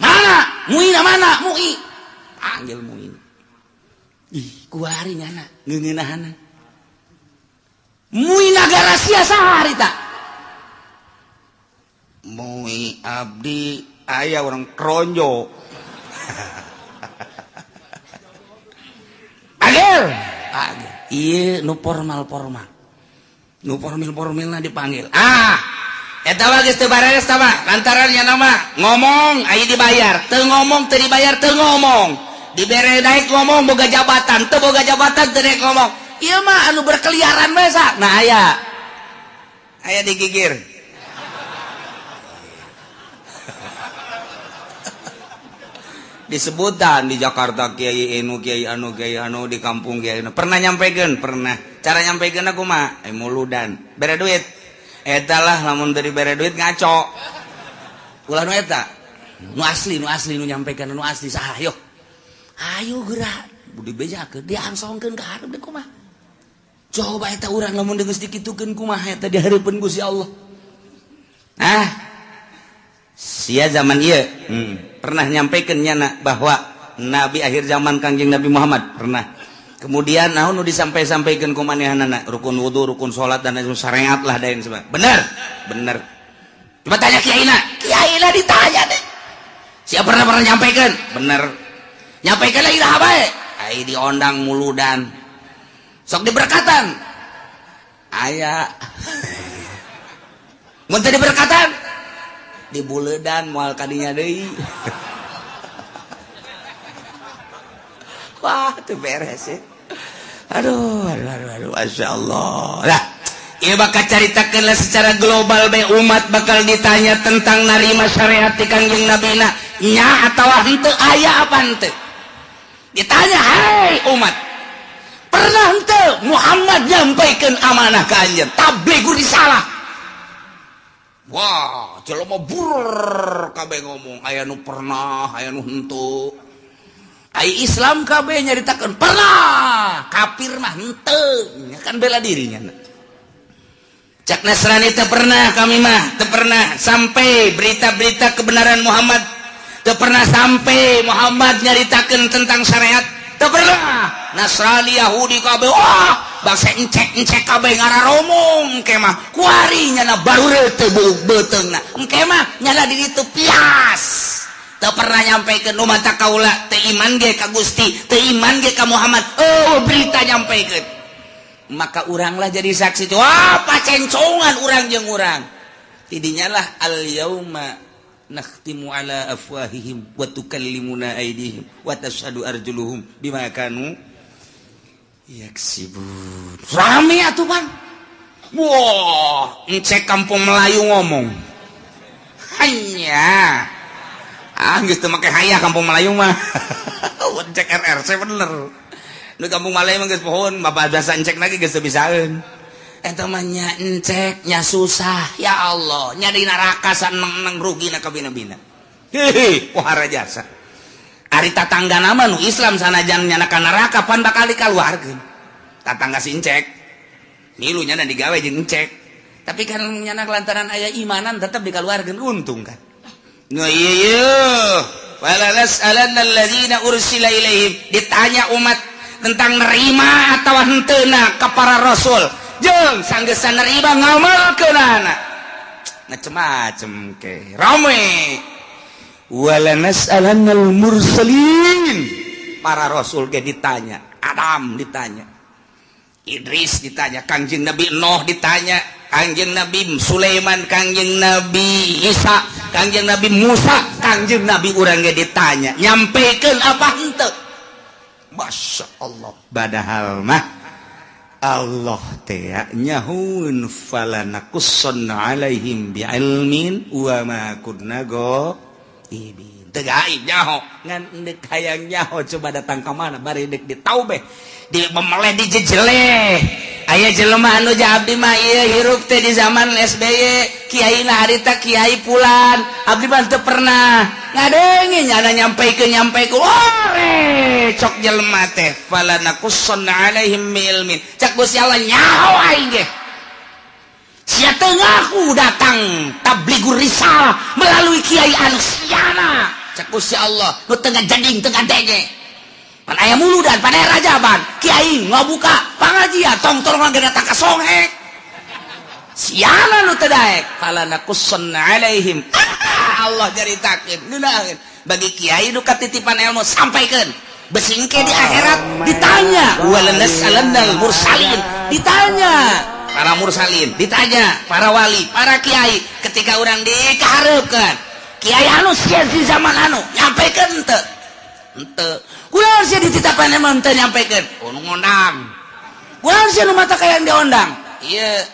Mana MUI? Mana MUI? Panggil MUI. Ih, kuari nyana ngeungeunahana MUI nagara sia saha harita? MUI abdi aya orang kronjo. Panggil, panggil. Iya, nu formal formal, nu formil formilna dipanggil. Ah, eta mah geus teu bareres tah mah, lantaran nya nama ngomong aya dibayar, teu ngomong teu dibayar, teu ngomong. Dibere naik ngomong boga jabatan, teu boga jabatan teu naik ngomong. Ieu mah anu berkeliaran bae sa. Nah, aya aya digigir. Disebutan di Jakarta Kiai Enu, Kiai Anu, Kiai Anu, di kampung Kiai Anu. Pernah nyampaikan? Pernah. Cara nyampaikan aku mah muludan bere duit eta lah, lamun dari bere duit ngaco ulah. Nu eta nu asli, nu asli, nu nyampaikan nu asli saha? Ayo, ayo gerak budi bejakeun, diangsongkeun ka hareup deui kumaha coba eta urang lamun geus dikitukeun, kumaha eta di hareupeun Gusti Allah? Ah, sia zaman ieu pernah nyampaikan nyana bahwa nabi akhir zaman Kangjeng Nabi Muhammad? Pernah. Kemudian naon nu disampai-sampaikan ku manehanana? Rukun wudu, rukun salat, dan lain syariat lah, dan sebagainya. Bener, bener. Coba tanya kiaina. Kiaina ditanya deh, siapa pernah pernah nyampaikan? Bener. Nyampaikan lagi dah bae. Ai diondang muludan, sok diberkatan. Aya. Mun teu diberkatan? Di buledan, moal kadinya deui. Wah, itu beres ya. Aduh, aduh, aduh, aduh, masya Allah lah. Ieu bakal caritakeun lah secara global bae, umat bakal ditanya tentang narima syariat ti Kangjeng Nabina nya atawa henteu, aya apa henteu. Ditanya, "Hai umat, pernah henteu Muhammad nyampaikan amanah ka anjeun, tabligh risalah?" Wah, jelema bur kabeh ngomong, aya nu pernah, aya nu henteu. Ai Islam kabeh nyaritakeun pernah, kafir mah henteu, kan bela dirinya. Cak Nasrani, teu pernah kami mah, teu pernah sampai berita-berita kebenaran Muhammad, teu pernah sampai Muhammad nyaritakeun tentang syariat, teu pernah. Nasrani, Yahudi kabeh, wah, bangsa encek-encek kabeh ngararomong. Engke mah kuari nyana baru teu beuteungna, engke mah nyana di ditu pias. Teu pernah nyampaikan nu mata kaula teu iman ge ka Gusti, teu iman ge ka Muhammad. Oh, berita nyampaikan, maka uranglah jadi saksi. Wah, pacencongan urang jeung urang tidinya lah. Al yauma Nakhtimu ala afwahihim wa tukallimuna aydihim wa tashhadu arjuluhum bima kanu yaksibun. Rame atuh, Bang. Wah, encek kampung Melayu ngomong. Hanya ah geus teu make haya kampung Melayu mah. Encek RRC bener. Nu kampung Melayu mah geus pohon, bapak biasa encek lagi geus teu bisaeun. Eta mah nya encek nya susah, ya Allah, nya di neraka saneng-neng rugi na kabina-bina. Hehe, pohara jasa. Ari tatangga nama nu Islam sanajan nyana ka neraka pan bakal dikaluarkeun. Tatangga si encek. Milu nyana digawe jeung encek. Tapi kan nyana lantaran aya imanan tetap dikaluarkeun, untung kan. Nu ieu ieu wala nas'alanna alladzina ursila ilaihim, ditanya umat tentang nerima atau henteuna ka para rasul, jeung sanggesan nerima ngamalkeunana macem-macem ke rame. Wala nas'alannal mursalin, para rasul ge ditanya. Adam ditanya, Idris ditanya, Kangjeng Nabi Nuh ditanya, Kangjeng Nabi Sulaiman, Kangjeng Nabi Isa, Kangjeng Nabi Musa, Kangjeng Nabi urang ge ditanya, nyampekeun apa henteu. Masya Allah, padahal mah Allah teh nyahueun falanaqussonna alaihim biilmin wa ma kunna ghaibin. Teu gaib nyaho, ngan deuk hayang nyaho coba datang ka mana bari deuk ditaubeh, di memeleh, dijejeleh. Aya jelema anu abdi mah ieu hirup teh di zaman SBY, kiai na harita kiai pulan, abdi mah teu pernah ngadenge nyana nyampaikeun nyampaikeun. Ore cok jelema teh falanaqussonna alaihim ilmin, cak Gusti Allah nyaho aing ge sia teu ngaku datang tabligur risalah melalui kiai anu siana. Cak Gusti Allah nu teu ngajading, teu ngadenge. Pan aya muludan, pan aya rajaban, kiai ngabuka pangajian, tong tolong lagi datang ka songhek. Siana nu teu daek? Falanaqussonna alaihim. Allah caritakeun ngeunaheun. Bagi kiai nu katitipan ilmu, sampaikeun. Besingke di akhirat ditanya, walanas'alannal mursalin, ditanya para mursalin, ditanya para wali, para kiai. Ketika orang dikahareupeun kiai anu sia di zaman anu nyampaikeun teu? Henteu. Kunaon sia dititapan emang teu nyampaikeun? Oh, nu ngondang. Kunaon sia nu mata kayang diondang? Ieu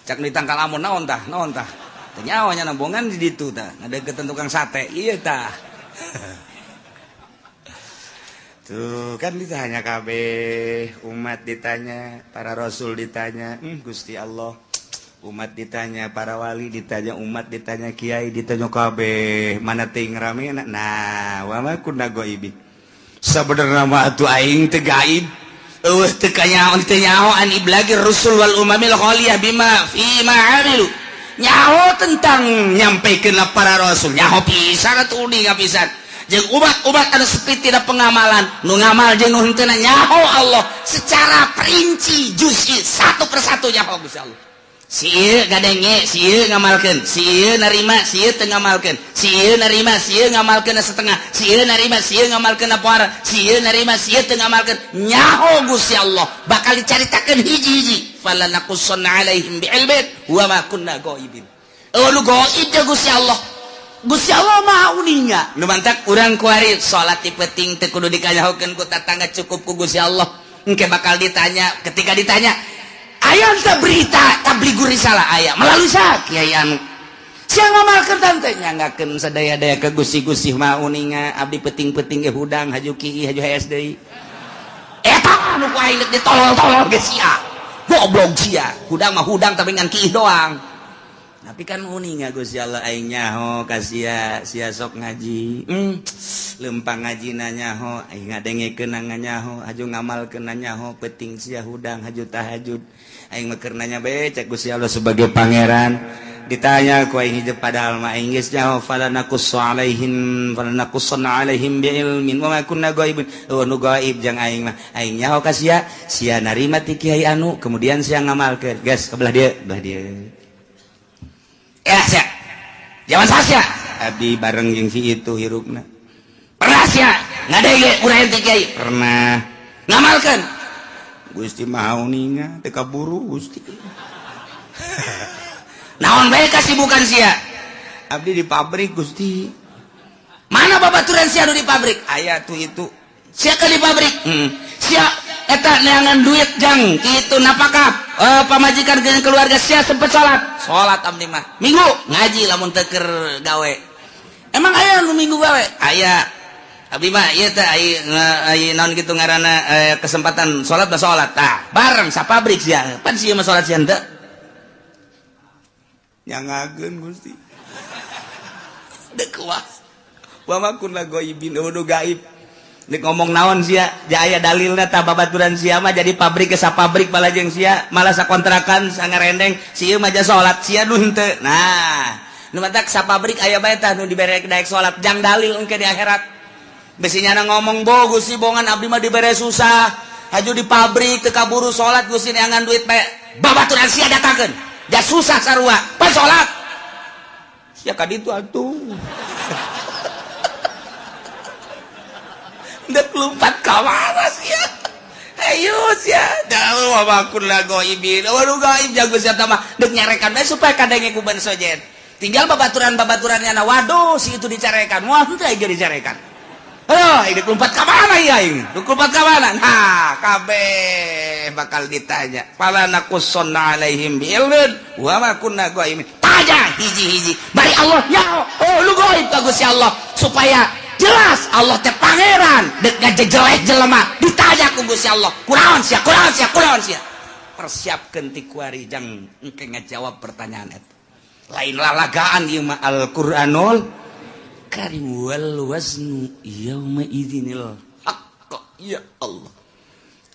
cak di tangkal amun naon tah, naon tah? Teu nyawa nya nambongan di ditu tah, ngadeukeutan tukang sate. Ieu tah. Tuh kan ditanya kabeh, umat ditanya, para rasul ditanya, Gusti Allah. Umat ditanya, para wali ditanya, umat ditanya, kiai ditanya kabeh, mana ting rame. Nah, wa ma kunna ghaibin. Sabenerna mah atuh aing teu gaib. Eueuh teu kanyaho, teu nyaho an iblagir rusul wal umamil khaliyah bima fi ma amilu. Nyaho tentang nyampaikeun para rasul, nyaho pisan atuh, uninga pisan. Jeung umat-umat anu sepi tidak pengamalan, nu ngamal jeung nu henteu, nyaho Allah secara perinci, juz'i, satu persatu nyaho Gusti Allah. Si ieu ngadenge, si ieu ngamalkeun, si ieu narima, si ieu teu ngamalkeun, si ieu narima, si ieu ngamalkeun setengah, si ieu narima, si ieu ngamalkeun apa, si ieu narima, si ieu teu ngamalkeun. Nyaho Gusti Allah, bakal dicaritakeun hiji-hiji. Falanaqussonna alaihim bi'ilmin wa ma kunna ghaibin. Oh, nu gaib ya Gusti Allah. Gusti Allah Maha uninga. Nu mantak urang kuari salat ti peuting teu kudu dikanyahokeun ku tatangga, cukup ku Gusti Allah. Engke bakal ditanya. Ketika ditanya, aya teu berita tabligur risalah? Aya. Melalui sa kiai anu sia ngamalkeun tante nyanggakeun sadaya-daya ke Gusti. Gusti Maha uninga, abdi peuting-peuting ge hudang, haju kieu, haju hees deui. Eta anu ku aing ditolol-tolol ge sia goblok, sia hudang mah hudang tapi ngan kieu doang. Tapi kan uninga Gusti Allah, aing nyaho ka sia, sia sok ngaji, lempang ngaji nyaho, aing ngadengekeun nyaho, haju ngamalkeun nyaho, peuting sia hudang, haju tahajud, aing mah keur nanya bae. Cek Gusti Allah sebagai pangeran ditanya ku aing hijab, padahal mah aing geus nyaho. Falanaqussu alaihim, falanaqussonna alaihim bi ilmin wa ma kunna ghaibin. Oh, nu gaib jang aing mah, aing nyaho ka sia, sia narima ti kiai anu, kemudian sia ngamalkeun. Geus, ke belah dieu, belah dieu ya. Sia zaman sia abdi bareng jeung si itu hirupna, pernah sia ngadenge urang ti kiai? Pernah. Ngamalkeun? Gusti Maha uninga, teu kaburu Gusti. Naon bae kasibukan sia? Abdi di pabrik, Gusti. Mana babaturan sia di pabrik? Aya tuh itu. Sia ke di pabrik. Sia eta neangan duit jang itu napakah pamajikan dengan keluarga. Sia sempet sholat? Sholat abdi mah. Minggu ngaji lamun teu keur gawe. Emang aya nu minggu gawe? Aya. Abdi mah ieu teh ai naon kitu ngaranna, kesempatan sholat mah sholat. Tah, bareng sa pabrik sia. Pan sia mah sholat, sia henteu. Nyangakeun, Gusti. Dek kuas. Wa ma kunna ghaibin, udah gaib. Dek ngomong naon sia? Ja aya dalilna tah. Babaturan sia mah jadi pabrik ke sa pabrik balajeng sia malah sakontrakan sangarendeng, sia mah ja salat, sia nu henteu. Nah, nu matak sa pabrik aya bae tah nu dibere daek salat jang dalil engke di akhirat. Besi nyana ngomong, "Bo Gusti, bongan abdi mah dibere susah, haju di pabrik teu kaburu salat, Gusti, neangan duit bae." Babaturan sia datangkeun ja susah sarua, pan salat sia ka ditu atuh. Dek lompat ka mana sia? Ayo sia. Dah wa kunna ghaibin. Waduh, gaib jago sia mah. Dek nyarekan bae supaya kadenge ku ban sojen. Tinggal babaturan-babaturannya na, waduh, si itu dicarekan. Wah, henteu aing dicarekan. Aduh, ini lompat ka mana ya ini? Lompat ka mana? Nah, kabeh bakal ditanya. Fala naqussanna alaihim bi'ilmin wa ma kunna ghaibin. Tanya hiji-hiji. Bari Allah ya, oh lu gaib ka Gusti Allah supaya jelas Allah teh pangeran dek ngajejelek jelema ditanya ku Gusti Allah, "Kunaon sia? Kunaon sia? Kunaon sia?" Persiapkeun ti kuari jang engke ngajawab pertanyaan eta. Lain lalagaan ieu mah, Al-Qur'anul Karim. Wal waznu yauma idzinil haqq. Ya Allah,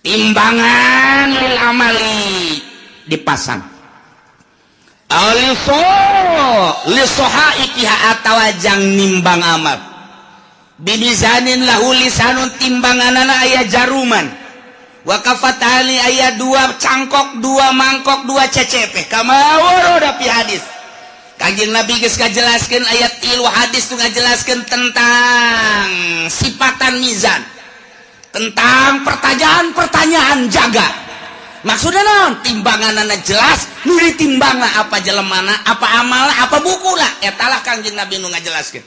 timbangan lil amali dipasang aliso lisohaikiha atawa jang nimbang amal bimizanin lahu lisanun, timbanganana aya jaruman, wa kafatani aya dua cangkok, dua mangkok, dua CCP, kama warada fi hadis. Kanjeng Nabi geus ngajelaskeun ayat tilu hadis tuh ngajelaskeun tentang sifatan mizan, tentang pertanyaan-pertanyaan jaga. Maksudnya naon? Timbanganana jelas, nu ditimbangna apa jelemana, apa amalna, apa bukuna. Eta lah Kanjeng Nabi nu ngajelaskeun.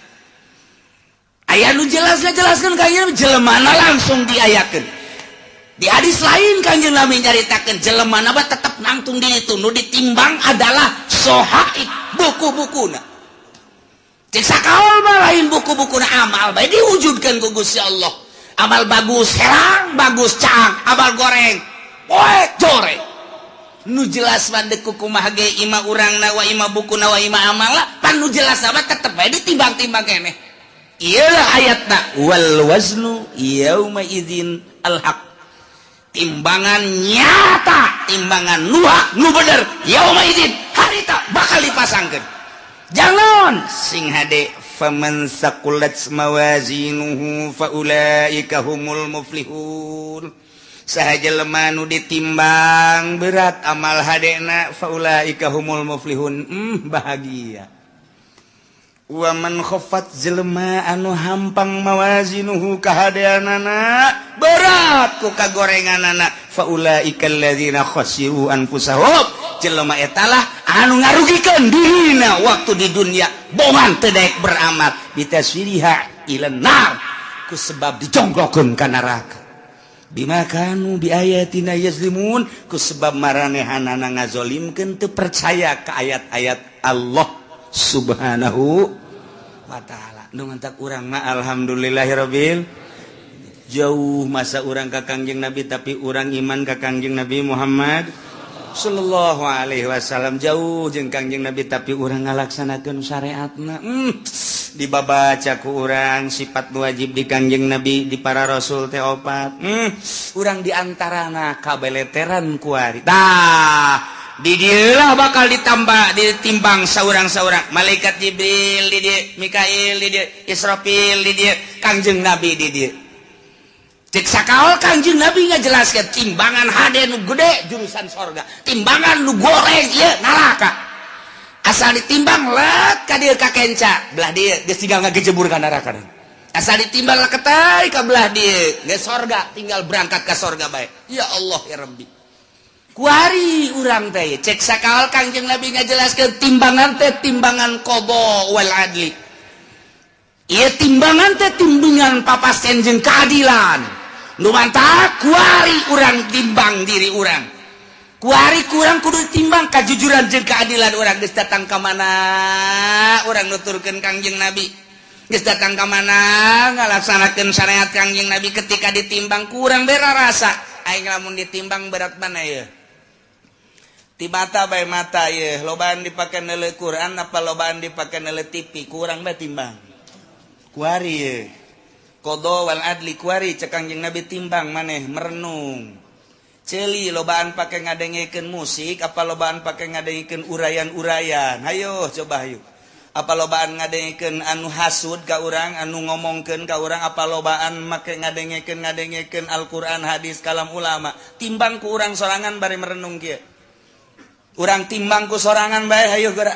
Aya nu jelas ngajelaskeun Kanjeng Nabi jelemana langsung diayakeun. Di hadis lain Kanjeng Nabi nyaritakeun jelemana mah tetep nangtung di itu, nu ditimbang adalah sohaib, buku-bukuna. Cek sakaol mah lain buku-bukuna, amal bae diwujudkeun ku Gusti Allah. Amal bagus herang, bagus cang, amal goreng poek jore. Nu jelas mah deuk kumaha ge ima urangna wa ima bukuna wa ima amala, pan nu jelas mah tetep bae ditimbang-timbang keneh. Ieu ayatna wal waznu yauma idzin al haq, timbangan nyata, timbangan nu hak, nu bener, yauma idzin harita bakal dipasangkeun. Jangan sing hade, faman saqulat mawazinuhu faulaika humul muflihun. Saha jelema nu ditimbang berat amal hadena, faulaika humul muflihun, bahagia. Wa man khaffat, jelema anu hampang, mawazinuhu kahadeanana berat ku kagorenganana, faulaika alladzina khasiru anfusahum, jelema etalah anu ngarugikeun dirina waktu di dunia, bongan teu daek beramal, bitaswiriha ila nar, ku sebab dijongklokeun ka neraka, bima kanu bi ayatina yazlimun, ku sebab maranehanana ngazolimkeun, teu percaya ka ayat-ayat Allah Subhanahu wa ta'ala. Nu mantak urang mah alhamdulillahirabbil, jauh masa urang ka Kangjeng Nabi, tapi urang iman ka Kangjeng Nabi Muhammad sallallahu alaihi wasallam. Jauh jeung Kangjeng Nabi, tapi urang ngalaksanakeun syariatna. Dibabaca ku urang sifat wajib di Kangjeng Nabi, di para rasul teh opat. Urang diantarana kabeleteran kuari. Tah, di dieulah bakal ditambah, ditimbang saurang-saurang. Malaikat Jibril di dieu, Mikail di dieu, Israfil di dieu, Kangjeng Nabi di dieu. Cek sakaol Kangjeng Nabi ngajelaskeun timbangan hade nu gede jurusan sorga, timbangan nu goreng ieu neraka. Asal ditimbang let ka dieu ka kenca belah dieu geus tinggal ngagejebur ka neraka. Asal ditimbang leketai ka belah dieu geus sorga, tinggal berangkat ka sorga bae. Ya Allah ya Rabbi. Kuari urang teh cek sakawal Kangjeng Nabi ngajelaskeun timbangan teh timbangan qada wal adli. Ieu timbangan teh timbangan papasten jeung keadilan. Nu mantap kuari urang timbang diri urang. Kuari kurang kudu timbang kajujuran jeung keadilan urang geus datang ka mana urang nuturkeun Kangjeng Nabi. Geus datang ka mana ngalaksanakeun syariat Kangjeng Nabi ketika ditimbang kurang bera rasa. Aing lamun ditimbang berat mana ya? Ti mata bae mata ye, lobaan dipake neuleuh Quran apa lobaan dipake neuleuh TV, kurang bae timbang. Kuari ye. Qada wal adli kuari cek Kangjeng Nabi timbang maneh merenung. Ceuli lobaan pake ngadengekeun musik apa lobaan pake ngadengekeun urayan-urayan. Hayo coba hayo. Apa lobaan ngadengekeun anu hasud ka urang, anu ngomongkeun ka urang, apa lobaan make ngadengekeun Al-Qur'an, hadis, kalam ulama. Timbang ku urang sorangan bari merenung kieu. Urang timbang ku sorangan bae hayo geura.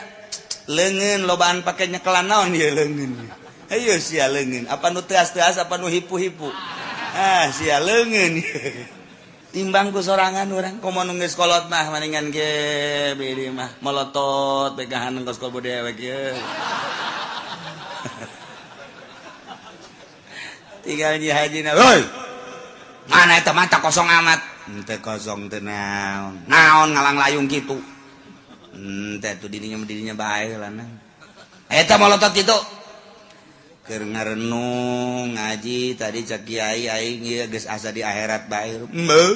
Leungeun lobaan pake nyekelan naon ieu leungeun. Hayo sia leungeun, apa nu teas-teas apa nu hipu-hipu. Ah sia leungeun. Timbang ku sorangan urang komo nu geus kolot mah maningan ge beureum mah molotot begahan kos kobo dewek ieu. Tinggal nyi hajina, "Hoi. Mana eta mata kosong amat." Ente kosong teh naon. Naon ngalang layung kitu. Ente tuh dirinya bae lah nang. Eta molotot kitu. Keur ngarenung ngaji tadi cek kiai aing ieu geus asa di akhirat bae. Heuh.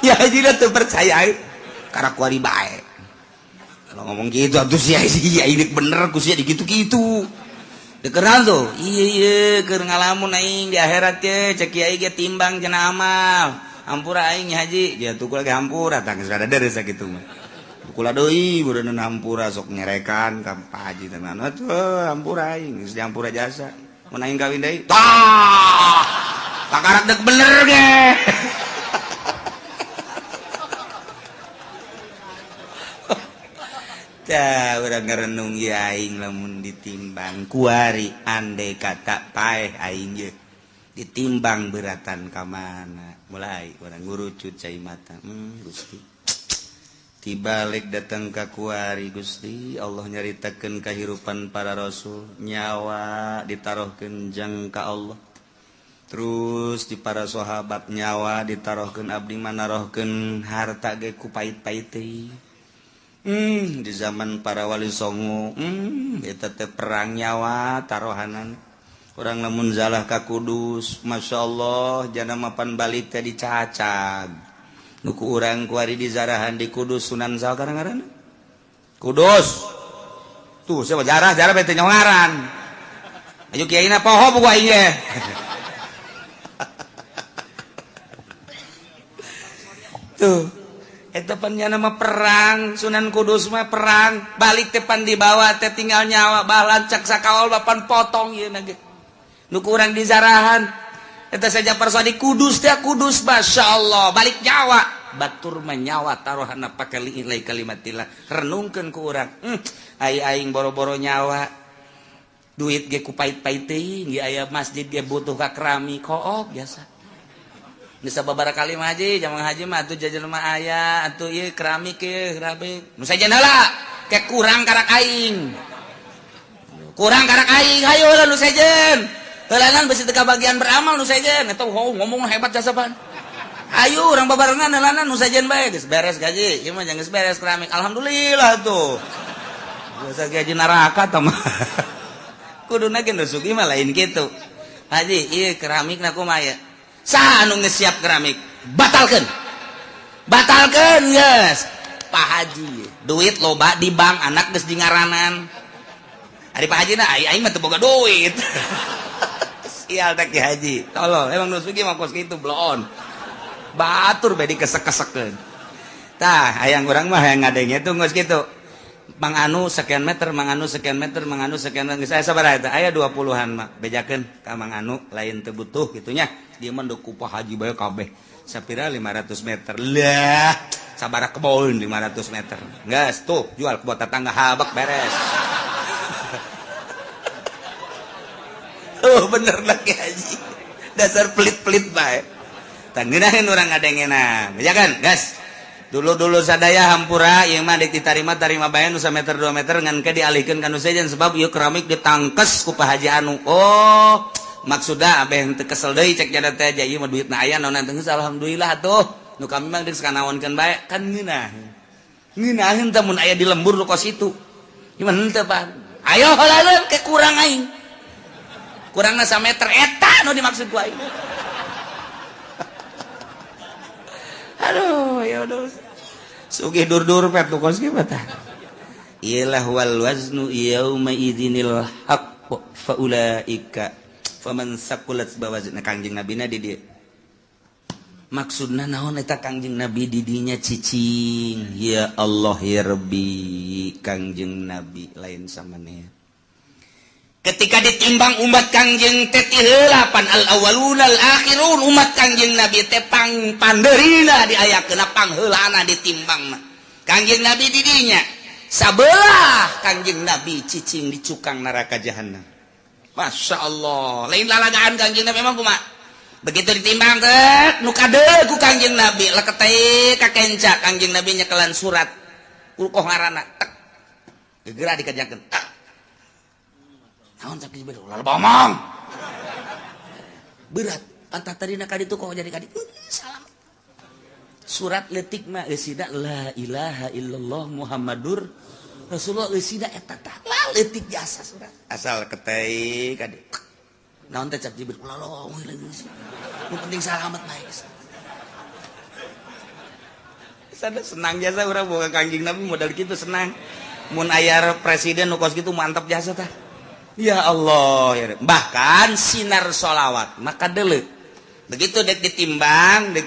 Ya haji teu percaya aing. Karak kuari bae. Kalau ngomong gitu atuh sia iya bener ku sia dikitu-kitu. Dikenal tuh, iya iya keur ngalamun aing di akhirat ye cek kiai ge timbang cenah amal. Hampura aing haji, dia tuh lagi hampura tah geus rada deres sakitu mah. Kula deui beureun hampura sok nyerekan ka Pak Haji teh mah atuh hampura aing geus dihampura jasa. Mun aing kawin deui, tah. Kakarak deuk bener ge. Tah urang ngarenung ieu aing lamun ditimbang kuari andai kata paeh aing ye ditimbang beratan ka mana mulai urang ngurucut cai mata Gusti tibalik datang ka kuari Gusti Allah nyaritakeun kahirupan para rasul nyawa ditarohkeun jang ka Allah terus di para sahabat nyawa ditarohkeun abdi manarohkeun harta ge ku pait-pait teuing. Di zaman para wali songo eta teh perang nyawa tarohanan urang lamun zalah ka Kudus masyaallah jana mapan balik teh dicacag nu ku urang kuari dizarahan di Kudus Sunan saha ngaranna Kudus tuh siapa jarah jarah bete nyongaran ayo kiaina poho buku aing ge tuh eta pan nya nama perang Sunan Kudus mah perang balik teh pan dibawa teh tinggal nyawa balancak sakawal bapan potong ieu na ge nu ku urang dizarahan eta saja persadi Kudus teh Kudus masyaallah balik nyawa batur mah nyawa taruhanna pake li'ilai kalimatillah renungkeun ku urang ai aing boro-boro nyawa duit ge ku pait-pait teuing ge aya masjid ge butuh ka keramik kook biasa bisa beberapa kali mah haji, jamang haji mah atuh jajan mah aya, atuh ieu keramik ieu, keramik. Nu sajen heula, ke kurang karak aing. Kurang karak aing, hayo heula nu sejen. Heulanan besi teu kabagian beramal nu sejen, eta ngomong hebat jasa pan. Ayo urang babarengan heulanan nu sejen bae geus beres gaji, ieu mah geus beres keramik. Alhamdulillah tuh. Biasa gaji neraka tah mah. Kuduna ge nu sugih mah lain kitu. Haji, ieu keramikna kumaha ieu? Saha anu geus siap keramik batalkeun batalkeun geus Pak Haji duit loba di bank anak geus di ngaranan ari Pak Haji na aing mah teu boga duit sial teh Ki Haji tolol emang nu sugih mah kos kitu bloon batur bae dikesek-kesekeun tah hayang urang mah hayang ngadenge tuh geus kitu Mang Anu sekian meter, Mang Anu sekian meter, Mang Anu sekian meter. Geus aya sabaraha eta? Aya 20-an mah. Bejakeun ka Mang Anu lain teu butuh kitu nya. Dia mah ku Pak Haji bae kabeh. Sapira 500 meter. Lah, sabaraha kebon 500 meter. Geus tuh jual kebon tetangga habak beres. Oh bener lah Ki Haji. Dasar pelit-pelit bae. Tah ngeunaheun urang ngadengena. Bejakan, gas. Dulu-dulu sadaya hampura ieu mah deuk ditarima tarima bae nu sameter 2 meter ngan ke dialihkeun ka nu sejen sebab ieu keramik ditangkes ku Pak Haji anu. Oh, maksudna abeh teu kesel deui cek jada teh aja ieu mah duitna aya naon teh alhamdulillah atuh. Nu kami mah geus kanaonkeun bae kan ngeunah. Ngeunaheun teh mun aya di lembur nu kos itu. Gimana henteu Pak? Ayo heula ke kurang aing. Kurangna sameter eta nu dimaksud ku aing. Aduh, ya udah. Sugih dur-dur pet nu kos kieu tah. Iyalah wal waznu yauma idzinil haqq fa ulaika faman saqulat bawazna Kangjeng Nabina di dieu. Maksudna naon eta Kangjeng Nabi di dinya cicing. Ya Allah ya Rabbi, Kangjeng Nabi lain samaneh. Ketika ditimbang umat Kangjeng teh ti heula pan al awwaluna al akhirun umat Kangjeng Nabi teh pang pandeurina diayakeun pangheulana ditimbangna. Kangjeng Nabi di dinya sabelah Kangjeng Nabi cicing di cukang neraka jahanam. Masya Allah, lain lalagaan Kangjeng Nabi emang kumaha? Begitu ditimbang teh nu kadeul ku Kangjeng Nabi leketeh ka kenca Kangjeng Nabi nyekelan surat kukoh ngaranna tek gegera dikajakeun tek. Naon cak Jibril ulah bomong. Berat pantat tadina ka ditu kok jadi ka ditu. Salam. Surat leutik mah eusina la ilaha illallah Muhammadur Rasulullah eusina eta tah leutik jasa surat. Asal ketei ka ditu. Naon teh cak Jibril ulah lomong nu penting salamet bae. Sada senang jasa urang boga Kangjeng Nabi modal kitu senang. Mun aya presiden nu kos kitu mantap jasa tah. Ya Allah ya. Bahkan sinar sholawat maka dele begitu dek ditimbang tak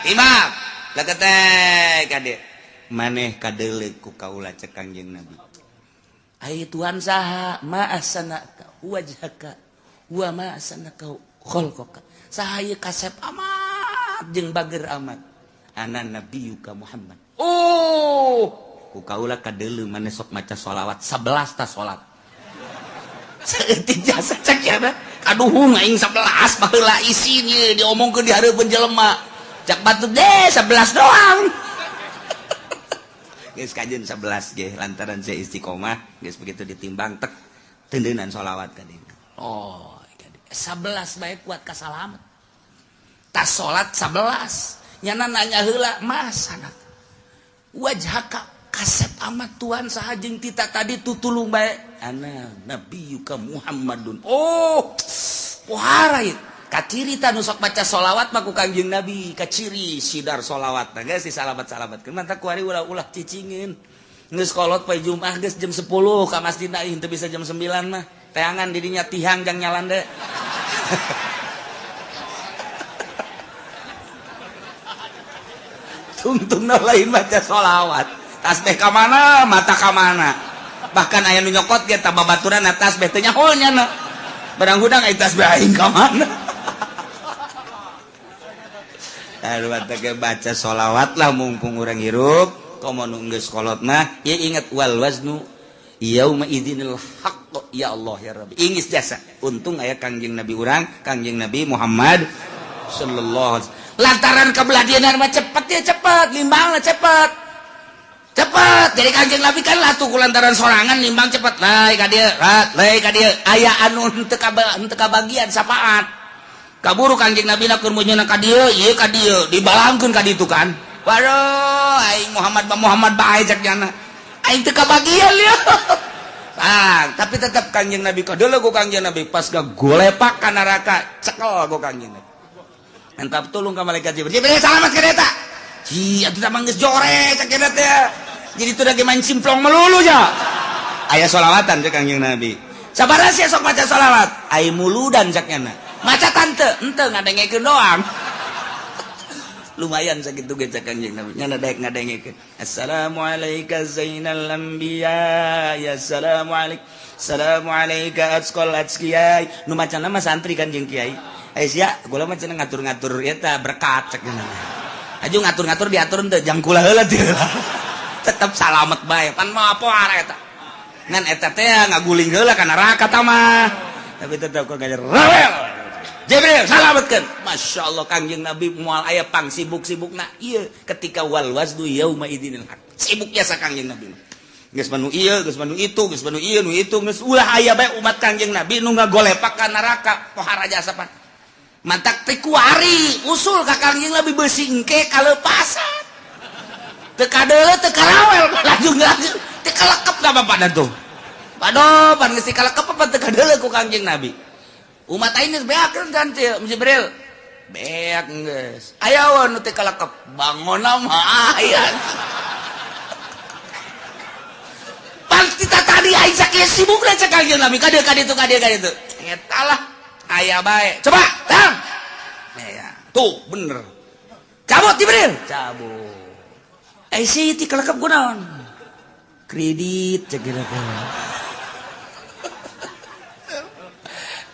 timbang leketek kade maneh kadele ku kaula cek Kangjeng Nabi ai Tuhan saha ma ahsanaka wajhaka wa ma ahsanaka khalqaka saha ieu kasep amat jeung bager amat ana nabiyuka Muhammad. Oh ku kaula kadele maneh sok maca sholawat 11 ta salat saeutik jasa cek ya kaduhung aing 11 baheula isin ieu diomongkeun di hareupeun jelema cak batur deh 11 doang. Geus kajeun 11 ge lantaran saya istiqomah geus begitu ditimbang tek tendeunan sholawat ka dieu. Oh 11 bae kuat ka salamet tas salat 11 nyana nanya heula masana wajhaka kasep amat Tuhan saha jeung tita tadi tutulung bae ana nabiyuka Muhammadun. Oh pohara ieu kaciri ta nu sok baca sholawat mah ku Kangjeng Nabi kaciri sidar sholawat tah geus disalamat-salamatkeun mantap kuari ulah-ulah cicingeun geus kolot poe Jumat geus jam 10 ka masjid aing teu bisa jam 9 mah teangan di dinya tihang jang nyalande. Tungtungna lain baca sholawat tasbih ka mana mata ka mana bahkan aya nu nyokot ge tah babaturan tasbih teh nyaho nya barang hudang aya tasbih aing ka mana. Aduh teh baca sholawat lah mumpung urang hirup komo nu geus kolot mah ieu inget wal waznu yauma idzinil haqq ya Allah ya Rabbi ingis jasa untung aya Kangjeng Nabi urang Kangjeng Nabi Muhammad sallallahu alaihi wasallam lantaran kabelah dieuna mah cepet ya cepet limbangna cepet cepet jadi Kangjeng Nabi kan latuh ku lantaran sorangan limbang cepet lae ka dieu lae ka dieu aya anu henteu kabagian sapaat kaburu Kangjeng Nabi na keur meunyeuna ka dieu ieu ka dieu dibalangkeun ka ditu kan waduh aing Muhammad ba Muhammad bae cek jana aing teu kabagian ieu. Ah, tapi tetap Kangjeng Nabi kadeuleu ku Kangjeng Nabi pas gagolepak ka neraka cekel ku Kangjeng Nabi entap tulung ka malaikat Jibril Jibril salamat ka eta ji atuh tah geus jore cek eta teh jadi itu lagi main simplong melulu ya aya sholawatan cek Kangjeng Nabi sabaraha sia sok maca sholawat ai muludan cek nyana maca tante henteu ngadengekeun doang lumayan sakitu ge cek Kangjeng Nabi nyana daek ngadengekeun assalamualaika zainal anbiya ya assalamualaik assalamualaika atqal atqiyai nu macana mah santri kan jeung kiai ai sia gula mah cenah ngatur-ngatur eta berkat cek nyana aju ngatur-ngatur diatur henteu jang kula heula teu tetep salamet bae pan mah poar eta ngan eta teh ngaguling heula ka neraka tah mah tapi tetep kok ngajar rawel. Jibril salametkeun. Masya Allah Kangjeng Nabi moal aya pang sibuk-sibukna ieu ketika wal waznu yauma idzinil haq. Sibuk jasa Kangjeng Nabi. Geus manu ieu, geus manu itu, geus manu ieu, nu itu, geus ulah aya bae umat Kangjeng Nabi nu ngagolepak ka neraka pohara jasa pan. Mantak teh kuari usul ka Kangjeng Nabi beusi engke kalepasan. Teu kadeuleu teu karawel lajung lajung teu kalekep ka bapakna tuh. Aduh, pan geus kalekep apa teu kadeuleu ku Kangjeng Nabi. Umat aing geus beakeun kan Jibril. Beak geus. Aya we nu teu kalekep, bangonna mah aya. Kita tadi aing sakieu sibukna cek Kangjeng Nabi ka dieu ka ditu ka dieu ka ditu. Eta lah aya bae. Coba, tang. Ya, tuh bener. Cabut Jibril, cabut. Eh si ti kalekep kunaon? Kredit cek kira.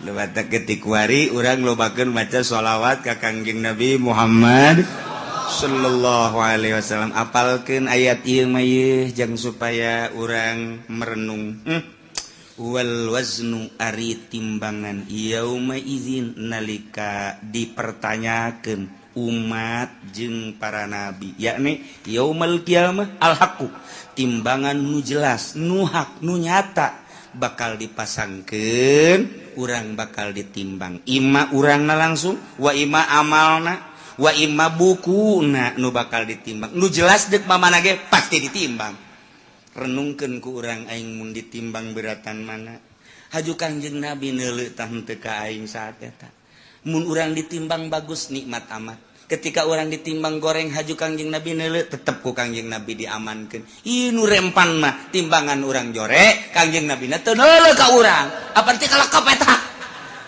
Lu batak ketik wari urang lobakeun maca sholawat ka Kangjeng Nabi Muhammad sallallahu alaihi wasallam. Apalkeun ayat ieu mah ieu jang supaya urang merenung. Wal waznu ari timbangan yauma idzin nalika dipertanyakeun umat jeung para nabi, yakni yaumal qiyamah al haqqu, timbangan nu jelas, nu hak, nu nyata bakal dipasangkeun, urang bakal ditimbang. Ima urangna langsung, wa ima amalna, wa ima bukuna nu bakal ditimbang. Nu jelas deuk mamana ge pasti ditimbang. Renungkeun ku urang aing mun ditimbang beratan mana. Haju Kangjeng Nabi neuleuh tah henteu ka aing saat eta. Mun urang ditimbang bagus nikmat amat. Ketika orang ditimbang goreng haju Kangjeng Nabi neuleuh tetep ku Kangjeng Nabi diamankeun. Ieu nu rempan mah timbangan urang jore, Kangjeng Nabi na teu neuleuh ka urang. Apa ti kalekep eta?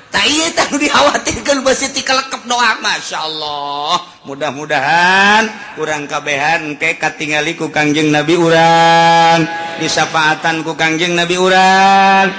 Tah ieu tah nu dikhawatirkeun beusi ti kalekep doa. Masyaallah. Mudah-mudahan urang kabehan engke katingali ku Kangjeng Nabi urang, disafaatan ku Kangjeng Nabi urang.